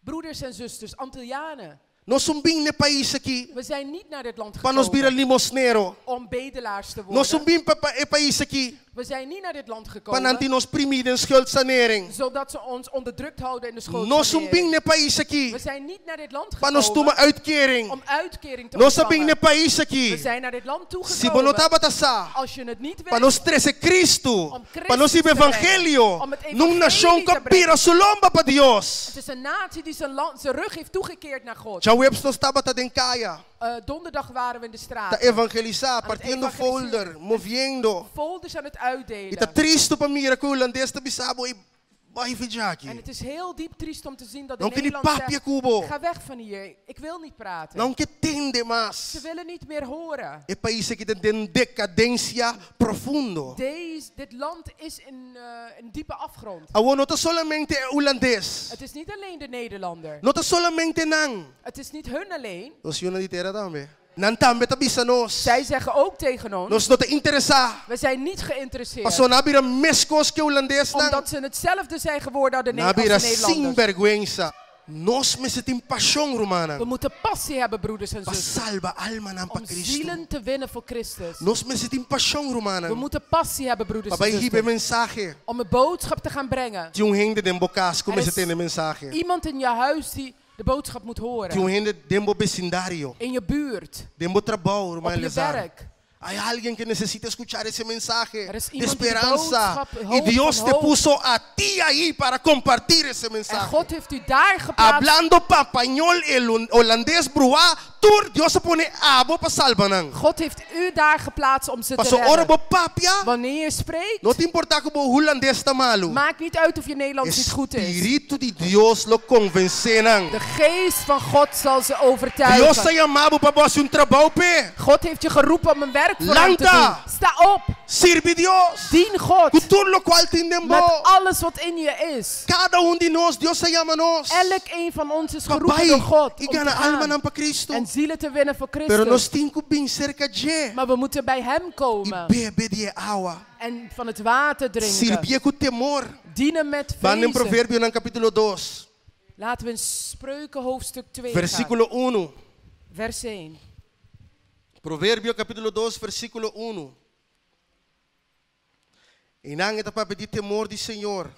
[SPEAKER 2] Broeders en zusters, Antillianen.
[SPEAKER 1] Nos no bin n'e pais aki
[SPEAKER 2] We zijn niet naar dit land
[SPEAKER 1] pa nos bira
[SPEAKER 2] gekomen
[SPEAKER 1] limosnero.
[SPEAKER 2] om bedelaars te
[SPEAKER 1] Nos
[SPEAKER 2] worden.
[SPEAKER 1] no bin pa e pais aki
[SPEAKER 2] We zijn niet naar dit land
[SPEAKER 1] pa
[SPEAKER 2] gekomen
[SPEAKER 1] nan tin nos primí den schuldsanering.
[SPEAKER 2] zodat ze ons onderdrukt houden in de
[SPEAKER 1] Nos no
[SPEAKER 2] schuldsanering.
[SPEAKER 1] bin n'e pais aki
[SPEAKER 2] We zijn niet naar dit land
[SPEAKER 1] pa nos
[SPEAKER 2] gekomen
[SPEAKER 1] tuma uitkering.
[SPEAKER 2] om uitkering te
[SPEAKER 1] Nos a bin
[SPEAKER 2] ontvangen.
[SPEAKER 1] n'e pais
[SPEAKER 2] We
[SPEAKER 1] aki
[SPEAKER 2] zijn naar dit land
[SPEAKER 1] si bo no
[SPEAKER 2] toegekomen.
[SPEAKER 1] tabata sa
[SPEAKER 2] Als je het niet
[SPEAKER 1] pa
[SPEAKER 2] weet,
[SPEAKER 1] nos trese Cristo,
[SPEAKER 2] Om
[SPEAKER 1] pa nos
[SPEAKER 2] Christus
[SPEAKER 1] hiba
[SPEAKER 2] te brengen.
[SPEAKER 1] evangelio,
[SPEAKER 2] Om het
[SPEAKER 1] na un nashon
[SPEAKER 2] evangelie
[SPEAKER 1] ku
[SPEAKER 2] te brengen.
[SPEAKER 1] bira su lomba pa Dios.
[SPEAKER 2] Het is een natie die zijn rug heeft toegekeerd naar God.
[SPEAKER 1] Djaweps nos tabata den kaya,
[SPEAKER 2] Donderdag waren we in de straat.
[SPEAKER 1] ta evangelisá,
[SPEAKER 2] het
[SPEAKER 1] partiendo
[SPEAKER 2] evangeliseren.
[SPEAKER 1] folder, moviendo.
[SPEAKER 2] Folders aan het
[SPEAKER 1] I ta
[SPEAKER 2] uitdelen.
[SPEAKER 1] tristu pa mira ku hulandes ta bisa bo bai for di aki.
[SPEAKER 2] En het is heel diep triest om te zien dat de
[SPEAKER 1] Nan ke ni
[SPEAKER 2] Nederland
[SPEAKER 1] papia
[SPEAKER 2] zegt,
[SPEAKER 1] ku bo.
[SPEAKER 2] ga weg van hier, ik wil niet praten.
[SPEAKER 1] Nan ke tende mas.
[SPEAKER 2] Ze willen niet meer horen.
[SPEAKER 1] E pais aki ta den dekadensia profundo.
[SPEAKER 2] Dit land is in een diepe afgrond.
[SPEAKER 1] Awor no ta solamente e hulandes.
[SPEAKER 2] Het is niet alleen de Nederlander.
[SPEAKER 1] No ta solamente nan.
[SPEAKER 2] Het is niet hun alleen.
[SPEAKER 1] Nos yunan di tera tambe. Nan tambe ta bisa nos.
[SPEAKER 2] Zij zeggen ook tegen ons,
[SPEAKER 1] Nos no ta interesá.
[SPEAKER 2] we zijn niet geïnteresseerd.
[SPEAKER 1] Paso nan a bira meskos ku hulandesnan.
[SPEAKER 2] Omdat ze hetzelfde zijn geworden als
[SPEAKER 1] Nan a bira
[SPEAKER 2] als de Nederlanders.
[SPEAKER 1] sinvergüenza. Nos mester tin pashon,
[SPEAKER 2] We
[SPEAKER 1] rumannan.
[SPEAKER 2] moeten passie hebben, broeders en
[SPEAKER 1] Pa
[SPEAKER 2] zusters.
[SPEAKER 1] salba almanan pa
[SPEAKER 2] Om
[SPEAKER 1] Cristo.
[SPEAKER 2] zielen te winnen voor Christus.
[SPEAKER 1] Nos mester tin pashon,
[SPEAKER 2] We
[SPEAKER 1] rumannan.
[SPEAKER 2] moeten passie hebben, broeders
[SPEAKER 1] Pa
[SPEAKER 2] en
[SPEAKER 1] bai hiba e
[SPEAKER 2] zusters.
[SPEAKER 1] mensahe.
[SPEAKER 2] Om een boodschap te gaan brengen.
[SPEAKER 1] Tin un hende den bo kas
[SPEAKER 2] Er
[SPEAKER 1] ku mester
[SPEAKER 2] is
[SPEAKER 1] tende e mensahe.
[SPEAKER 2] Iemand in je huis die de boodschap moet
[SPEAKER 1] Tin un
[SPEAKER 2] horen.
[SPEAKER 1] hende den bo besindario.
[SPEAKER 2] In je buurt.
[SPEAKER 1] Den bo trabou, ruman
[SPEAKER 2] Op je
[SPEAKER 1] Eleazar.
[SPEAKER 2] werk.
[SPEAKER 1] Hay alguien que necesita escuchar ese mensaje
[SPEAKER 2] Er is
[SPEAKER 1] de
[SPEAKER 2] iemand die de
[SPEAKER 1] esperanza.
[SPEAKER 2] boodschap,
[SPEAKER 1] Y
[SPEAKER 2] hoop
[SPEAKER 1] Dios
[SPEAKER 2] van
[SPEAKER 1] te
[SPEAKER 2] hoop.
[SPEAKER 1] puso a ti ahí para compartir ese
[SPEAKER 2] En
[SPEAKER 1] mensaje.
[SPEAKER 2] God heeft u daar geplaatst.
[SPEAKER 1] Hablando papañol, el holandés, bruá, tur, Dios a pone abo pa salba nan.
[SPEAKER 2] God heeft u daar geplaatst om ze te
[SPEAKER 1] Paso ora
[SPEAKER 2] redden.
[SPEAKER 1] bo papia,
[SPEAKER 2] Wanneer je spreekt,
[SPEAKER 1] no ta importá ku bo hulandes ta malu.
[SPEAKER 2] maakt niet uit of je Nederlands niet goed is.
[SPEAKER 1] Spiritu di Dios lo konvensé nan.
[SPEAKER 2] De geest van God zal ze
[SPEAKER 1] Dios a
[SPEAKER 2] overtuigen.
[SPEAKER 1] yama bo pa bo hasi un trabou p'e.
[SPEAKER 2] God heeft je geroepen om een werk voor hem te
[SPEAKER 1] Lanta.
[SPEAKER 2] doen. Sta op.
[SPEAKER 1] Sirbi Dios.
[SPEAKER 2] Dien God.
[SPEAKER 1] Ku tur lokual tin den
[SPEAKER 2] Met
[SPEAKER 1] bo.
[SPEAKER 2] alles wat in je is.
[SPEAKER 1] Kada un di nos, Dios a yama nos.
[SPEAKER 2] Elk een van ons is geroepen
[SPEAKER 1] Pa bai
[SPEAKER 2] door God.
[SPEAKER 1] i
[SPEAKER 2] Om te
[SPEAKER 1] gana
[SPEAKER 2] gaan
[SPEAKER 1] almanan pa Cristo.
[SPEAKER 2] en zielen te winnen voor
[SPEAKER 1] Pero
[SPEAKER 2] Christus.
[SPEAKER 1] nos tin ku bin serka dje.
[SPEAKER 2] Maar we moeten bij hem
[SPEAKER 1] I
[SPEAKER 2] komen.
[SPEAKER 1] bebe di e awa.
[SPEAKER 2] En van het water drinken.
[SPEAKER 1] Sirbié ku temor.
[SPEAKER 2] Dienen met
[SPEAKER 1] Ban den
[SPEAKER 2] vrezen.
[SPEAKER 1] Proverbionan kapítulo 2,
[SPEAKER 2] Laten we in Spreuken hoofdstuk 2 gaan.
[SPEAKER 1] versíkulo 1.
[SPEAKER 2] Vers 1.
[SPEAKER 1] Proverbio kapítulo 2, versíkulo 1. Einan e ta papia di temor di Señor.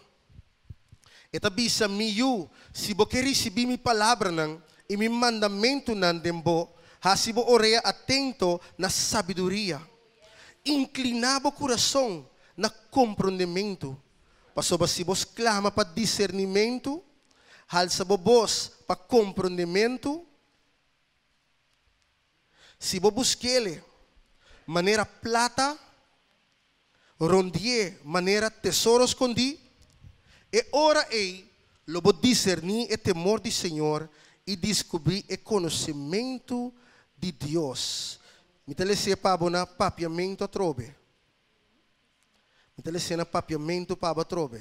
[SPEAKER 1] E ta bisa mi yu, si bo ke risibí mi palabranan i mi mandamentunan den bo, hasi bo orea atento na sabiduria. Inkliná bo kurason na komprondementu, pasobra si bo sklama pa disernimentu, halsa bo bos pa komprondementu. Si bo busk'ele manera plata, rondi'é manera tesoro skondí, e ora ei lo bo diserní e temor di Señor i diskubrí e konosementu di Dios. Mi ta les'é pa bo na papiamentu atrobe. Mi ta les'é na papiamentu pa bo atrobe.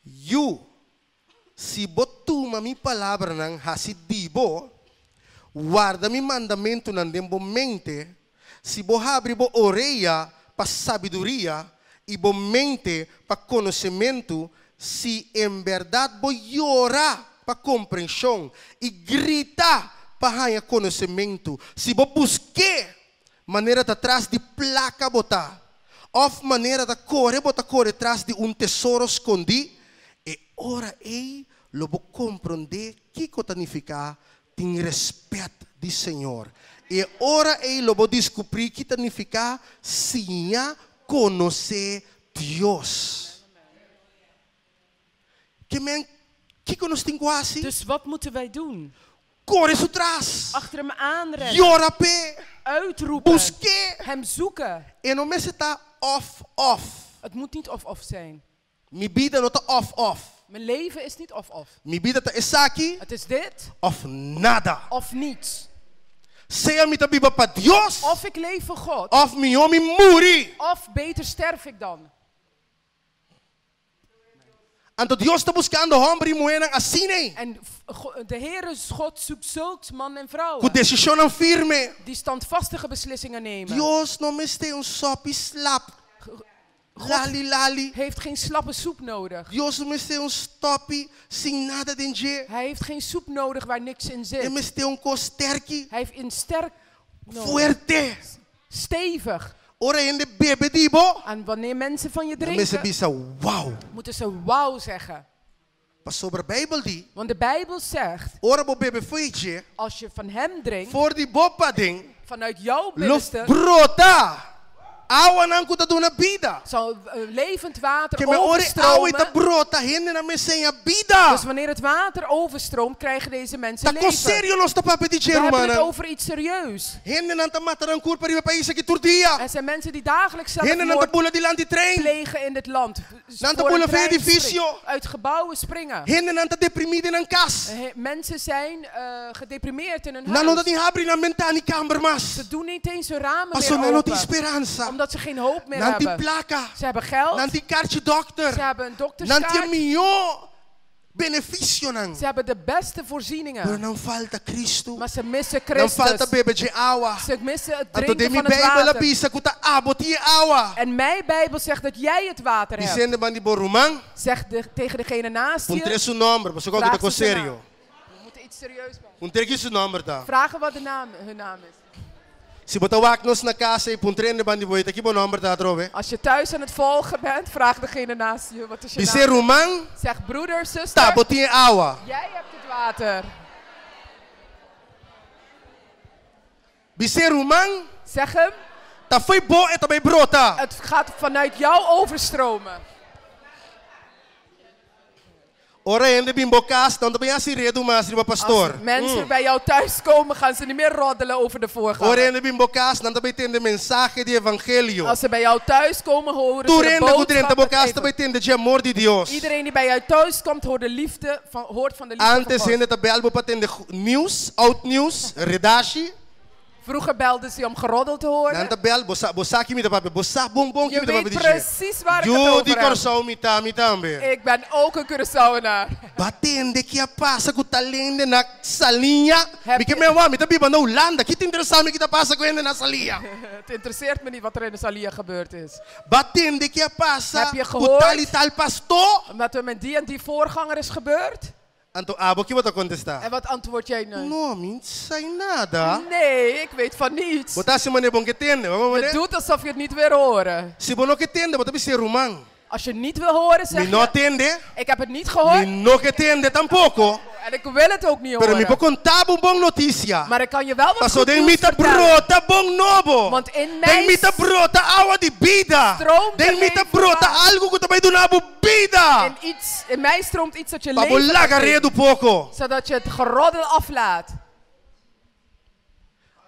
[SPEAKER 1] Yu, si bo tuma mi palabranan hasi di bo, warda mi mandamentunan den bo mente, si bo habri bo orea pa sabiduria i bo mente pa konosementu, si en bèrdat bo yora pa komprenshon i grita pa haña konosementu, si bo busk'é manera ta tras di plaka bo ta, òf manera ta kore bo ta kore tras di un tesoro skondí, e ora ei lo bo komprondé kiko ta nifiká tin rèspèt di Señor. E ora ei lo bo diskubrí ki ta nifiká siña konosé Dios. Ke men, kiko nos tin ku hasi?
[SPEAKER 2] Dus wat moeten wij doen?
[SPEAKER 1] Kore su tras.
[SPEAKER 2] Achter hem aanrennen.
[SPEAKER 1] Yora p'e.
[SPEAKER 2] Uitroepen.
[SPEAKER 1] Busk'é.
[SPEAKER 2] Hem zoeken.
[SPEAKER 1] E no mester ta òf òf.
[SPEAKER 2] Het moet niet of-of zijn.
[SPEAKER 1] Mi bida no ta òf òf.
[SPEAKER 2] Mijn leven is niet of-of.
[SPEAKER 1] Mi bida ta esaki.
[SPEAKER 2] Het is dit.
[SPEAKER 1] Òf nada.
[SPEAKER 2] Of niets.
[SPEAKER 1] Sea mi ta biba pa Dios.
[SPEAKER 2] Of ik leef voor God.
[SPEAKER 1] Òf mihó mi muri.
[SPEAKER 2] Of beter sterf ik dan.
[SPEAKER 1] Anto Dios ta buskando hòmber i muhénan asina ei.
[SPEAKER 2] En de Heere God zoekt zulks man en vrouwen.
[SPEAKER 1] Ku desishonnan firme.
[SPEAKER 2] Die standvastige beslissingen nemen.
[SPEAKER 1] Dios no mester un sòpi slap, lali lali.
[SPEAKER 2] Heeft geen slappe soep nodig.
[SPEAKER 1] Dios no mester un stòpi sin nada den dje.
[SPEAKER 2] Hij heeft geen soep nodig waar niks in zit.
[SPEAKER 1] E mester un kos sterki.
[SPEAKER 2] Hij heeft een sterk nodig.
[SPEAKER 1] Fuerte.
[SPEAKER 2] Stevig.
[SPEAKER 1] Ora hende bebe di bo.
[SPEAKER 2] En wanneer mensen van je
[SPEAKER 1] Nan mester
[SPEAKER 2] drinken.
[SPEAKER 1] bisa, Wauw!
[SPEAKER 2] Moeten ze wauw zeggen.
[SPEAKER 1] Pasobra Bijbel di.
[SPEAKER 2] Want de Bijbel zegt.
[SPEAKER 1] Ora bo bebe fo'i dje.
[SPEAKER 2] Als je van hem drinkt.
[SPEAKER 1] For di bo paden.
[SPEAKER 2] Vanuit jouw
[SPEAKER 1] Lo
[SPEAKER 2] binnenste.
[SPEAKER 1] brota awanan ku ta duna bida.
[SPEAKER 2] Zal levend water
[SPEAKER 1] Ke men ora e awa ei ta
[SPEAKER 2] overstromen.
[SPEAKER 1] brota, hendenan mester haña bida.
[SPEAKER 2] Dus wanneer het water overstroomt, krijgen deze mensen
[SPEAKER 1] Ta kon
[SPEAKER 2] leven.
[SPEAKER 1] serio nos ta papia di dje,
[SPEAKER 2] We hebben het
[SPEAKER 1] rumannan.
[SPEAKER 2] over iets serieus.
[SPEAKER 1] Hendenan ta mata nan kurpa riba e pais aki tur dia.
[SPEAKER 2] Er zijn mensen die dagelijks
[SPEAKER 1] Hendenan ta
[SPEAKER 2] zelfmoord
[SPEAKER 1] bula dilanti trein.
[SPEAKER 2] plegen in dit land.
[SPEAKER 1] Nan ta
[SPEAKER 2] Voor een
[SPEAKER 1] bula via
[SPEAKER 2] trein
[SPEAKER 1] edifisio.
[SPEAKER 2] springen, uit gebouwen springen.
[SPEAKER 1] Hendenan ta deprimí den nan kas.
[SPEAKER 2] Mensen zijn gedeprimeerd in hun
[SPEAKER 1] Nan no ta
[SPEAKER 2] huis.
[SPEAKER 1] ni habri nan bentana i kamber mas.
[SPEAKER 2] Ze doen niet eens hun ramen
[SPEAKER 1] Pasobra
[SPEAKER 2] meer
[SPEAKER 1] nan no tin
[SPEAKER 2] open.
[SPEAKER 1] speransa.
[SPEAKER 2] Omdat ze geen hoop meer
[SPEAKER 1] Nan tin
[SPEAKER 2] hebben.
[SPEAKER 1] plaka.
[SPEAKER 2] Ze hebben geld.
[SPEAKER 1] Nan tin karchi dòkter.
[SPEAKER 2] Ze hebben een
[SPEAKER 1] Nan tin
[SPEAKER 2] dokterskaart.
[SPEAKER 1] e mihó benefisionan.
[SPEAKER 2] Ze hebben de beste
[SPEAKER 1] Pero
[SPEAKER 2] voorzieningen.
[SPEAKER 1] nan falta Cristo.
[SPEAKER 2] Maar ze missen
[SPEAKER 1] Nan falta
[SPEAKER 2] Christus.
[SPEAKER 1] bebe dje awa.
[SPEAKER 2] Ze missen het
[SPEAKER 1] Anto
[SPEAKER 2] drinken
[SPEAKER 1] den mi
[SPEAKER 2] van het
[SPEAKER 1] Bijbel a
[SPEAKER 2] water.
[SPEAKER 1] bisa ku ta abo tin e awa.
[SPEAKER 2] En mijn Bijbel zegt dat jij het water hebt.
[SPEAKER 1] Bis'é banda di bo ruman.
[SPEAKER 2] Zeg tegen degene naast
[SPEAKER 1] Puntr'é
[SPEAKER 2] je.
[SPEAKER 1] su nòmber, pasobra ku
[SPEAKER 2] Vraag
[SPEAKER 1] ta
[SPEAKER 2] ze zijn
[SPEAKER 1] serio.
[SPEAKER 2] naam. We moeten iets serieus maken.
[SPEAKER 1] Puntr'é ki su nòmber ta.
[SPEAKER 2] Vragen wat de naam, hun naam is.
[SPEAKER 1] Si bo ta wak nos na kas ei, puntr'é hende banda di bo, ta ki bo nòmber ta atrobe?
[SPEAKER 2] Als je thuis aan het volgen bent, vraag degene naast je, wat is je
[SPEAKER 1] Bis'é
[SPEAKER 2] naam?
[SPEAKER 1] ruman,
[SPEAKER 2] Zeg broeder,
[SPEAKER 1] ta
[SPEAKER 2] zuster,
[SPEAKER 1] bo tin e awa.
[SPEAKER 2] jij hebt het water.
[SPEAKER 1] Bis'é ruman,
[SPEAKER 2] Zeg hem,
[SPEAKER 1] ta fo'i bo e ta bai brota.
[SPEAKER 2] het gaat vanuit jou overstromen.
[SPEAKER 1] Ora hende bin bo kas, nan no ta bin hasi redu mas riba pastor.
[SPEAKER 2] Als mensen bij jou thuis komen, gaan ze niet meer roddelen over de voorganger.
[SPEAKER 1] Ora hende bin bo kas, nan ta bai tende mensahe di evangelio.
[SPEAKER 2] Als ze bij jou thuis komen, horen ze
[SPEAKER 1] Tur
[SPEAKER 2] de
[SPEAKER 1] hende ku drenta
[SPEAKER 2] boodschap
[SPEAKER 1] bo
[SPEAKER 2] het
[SPEAKER 1] kas ta
[SPEAKER 2] even-
[SPEAKER 1] bai tende dje amor di Dios.
[SPEAKER 2] Iedereen die bij jou thuis komt, hoort de liefde van, hoort van de liefde van
[SPEAKER 1] Antes
[SPEAKER 2] God.
[SPEAKER 1] hende ta bel bo pa tende nieuws, oud nieuws, redashi.
[SPEAKER 2] Vroeger belden ze om geroddel te horen.
[SPEAKER 1] Nan ta bel, bo sa, bo sa ki mi ta papia, bo sa bon bon ki
[SPEAKER 2] Je
[SPEAKER 1] mi ta papia
[SPEAKER 2] weet
[SPEAKER 1] di dje.
[SPEAKER 2] precies waar ik het
[SPEAKER 1] Yu
[SPEAKER 2] over
[SPEAKER 1] di
[SPEAKER 2] heb.
[SPEAKER 1] Kòrsou mi ta, mi tambe.
[SPEAKER 2] Ik ben ook een Curaçaoenaar.
[SPEAKER 1] B'a tende ki a pasa ku tal hende na Saliña.
[SPEAKER 2] Heb
[SPEAKER 1] Mi ke
[SPEAKER 2] je-
[SPEAKER 1] men wak, mi ta biba na Hulanda. Ki ta interesá mi ki ta pasa ku hende na Saliña?
[SPEAKER 2] Het interesseert me niet wat er in de Salia gebeurd is.
[SPEAKER 1] B'a tende ki a pasa
[SPEAKER 2] Heb je
[SPEAKER 1] ku
[SPEAKER 2] gehoord?
[SPEAKER 1] tal i tal pastor?
[SPEAKER 2] Wat er met die en die voorganger is gebeurd?
[SPEAKER 1] Anto abo ki bo ta kontestá?
[SPEAKER 2] En wat antwoord jij nu?
[SPEAKER 1] No, mi n'sa nada.
[SPEAKER 2] Nee, ik weet van niets.
[SPEAKER 1] Bo ta hasi manera bo n'ke tende, bo
[SPEAKER 2] Je
[SPEAKER 1] mane?
[SPEAKER 2] doet alsof je het niet wil horen.
[SPEAKER 1] Si bo no ke tende, bo ta bisa ruman.
[SPEAKER 2] Als je niet wil horen, zeg
[SPEAKER 1] Mi no
[SPEAKER 2] je,
[SPEAKER 1] tende,
[SPEAKER 2] ik heb het niet
[SPEAKER 1] mi
[SPEAKER 2] gehoord
[SPEAKER 1] no ke tende tampoko.
[SPEAKER 2] en ik wil het ook niet
[SPEAKER 1] Pero mi por
[SPEAKER 2] horen.
[SPEAKER 1] konta bo un bon notisia.
[SPEAKER 2] Maar ik kan je wel wat
[SPEAKER 1] Paso
[SPEAKER 2] goed
[SPEAKER 1] den
[SPEAKER 2] nieuws
[SPEAKER 1] mi ta
[SPEAKER 2] vertellen.
[SPEAKER 1] brota bon nobo.
[SPEAKER 2] Want in mij
[SPEAKER 1] Den mi ta brota awa di bida.
[SPEAKER 2] stroomt
[SPEAKER 1] Den
[SPEAKER 2] het
[SPEAKER 1] mi ta
[SPEAKER 2] leven
[SPEAKER 1] brota
[SPEAKER 2] water.
[SPEAKER 1] algu ku ta bai duna bo bida.
[SPEAKER 2] In, iets, in mij stroomt iets dat je
[SPEAKER 1] Pa bo
[SPEAKER 2] leven
[SPEAKER 1] laga
[SPEAKER 2] gaat geven,
[SPEAKER 1] redu poko.
[SPEAKER 2] Zodat je het geroddel aflaat.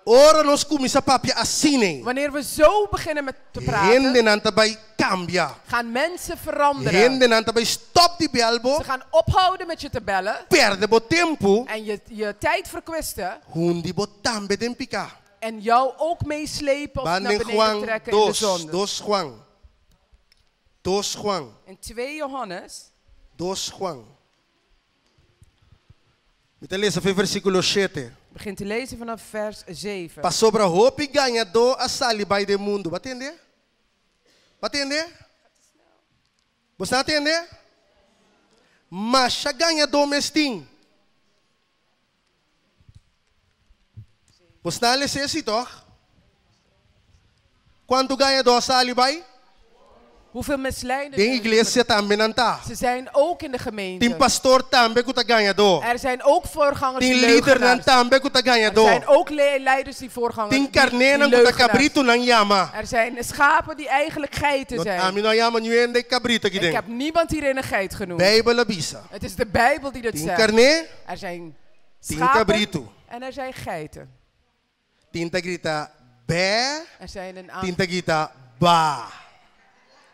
[SPEAKER 1] Ora nos kuminsá papia asina.
[SPEAKER 2] Wanneer we zo beginnen met te praten,
[SPEAKER 1] Hendenan ta bai kambia.
[SPEAKER 2] gaan mensen veranderen.
[SPEAKER 1] Hendenan ta bai stòp di bel bo.
[SPEAKER 2] Ze gaan ophouden met je te bellen
[SPEAKER 1] Pèrdè bo tempu.
[SPEAKER 2] en je tijd verkwisten
[SPEAKER 1] Hundi bo tambe den piká.
[SPEAKER 2] en jou ook meeslepen of naar
[SPEAKER 1] Ban den
[SPEAKER 2] beneden
[SPEAKER 1] Juan
[SPEAKER 2] trekken in de
[SPEAKER 1] 2,
[SPEAKER 2] zonde.
[SPEAKER 1] 2 Juan. 2 Juan.
[SPEAKER 2] In 2 Johannes,
[SPEAKER 1] 2 Juan. Mi ta lesa versíkulo 7.
[SPEAKER 2] begin te lezen vanaf vers 7.
[SPEAKER 1] Pasobra hopi gañadó a sali bai den mundu. Bo a tende? Bo a tende? Bo ta tende? Masha gañadó mes tin. Bo ta lesa esei toch? Kuantu gañadó a sali bai?
[SPEAKER 2] Hoeveel misleiders
[SPEAKER 1] Den iglesia tambe nan ta.
[SPEAKER 2] Ze zijn ook in de gemeente.
[SPEAKER 1] Tin pastor tambe ku ta gañadó.
[SPEAKER 2] Er zijn ook voorgangers
[SPEAKER 1] Tin
[SPEAKER 2] die
[SPEAKER 1] lidernan
[SPEAKER 2] leugenaars.
[SPEAKER 1] tambe ku ta
[SPEAKER 2] Er
[SPEAKER 1] gañadó.
[SPEAKER 2] zijn ook leiders die voorgangers
[SPEAKER 1] Tin
[SPEAKER 2] die, die
[SPEAKER 1] karnénan ku ta
[SPEAKER 2] leugenaars.
[SPEAKER 1] kabritunan yama.
[SPEAKER 2] Er zijn schapen die eigenlijk geiten
[SPEAKER 1] No,
[SPEAKER 2] zijn.
[SPEAKER 1] ami no a yama niun hende kabritu aki
[SPEAKER 2] Ik
[SPEAKER 1] den.
[SPEAKER 2] heb niemand hierin een geit genoemd.
[SPEAKER 1] Beibel a bisa.
[SPEAKER 2] Het is de Bijbel die dat
[SPEAKER 1] Tin
[SPEAKER 2] zegt.
[SPEAKER 1] karné,
[SPEAKER 2] Er zijn
[SPEAKER 1] tin
[SPEAKER 2] schapen
[SPEAKER 1] kabritu.
[SPEAKER 2] en er zijn geiten.
[SPEAKER 1] Tin ta grita bè,
[SPEAKER 2] Er zijn een
[SPEAKER 1] tin
[SPEAKER 2] aantal.
[SPEAKER 1] ta grita ba.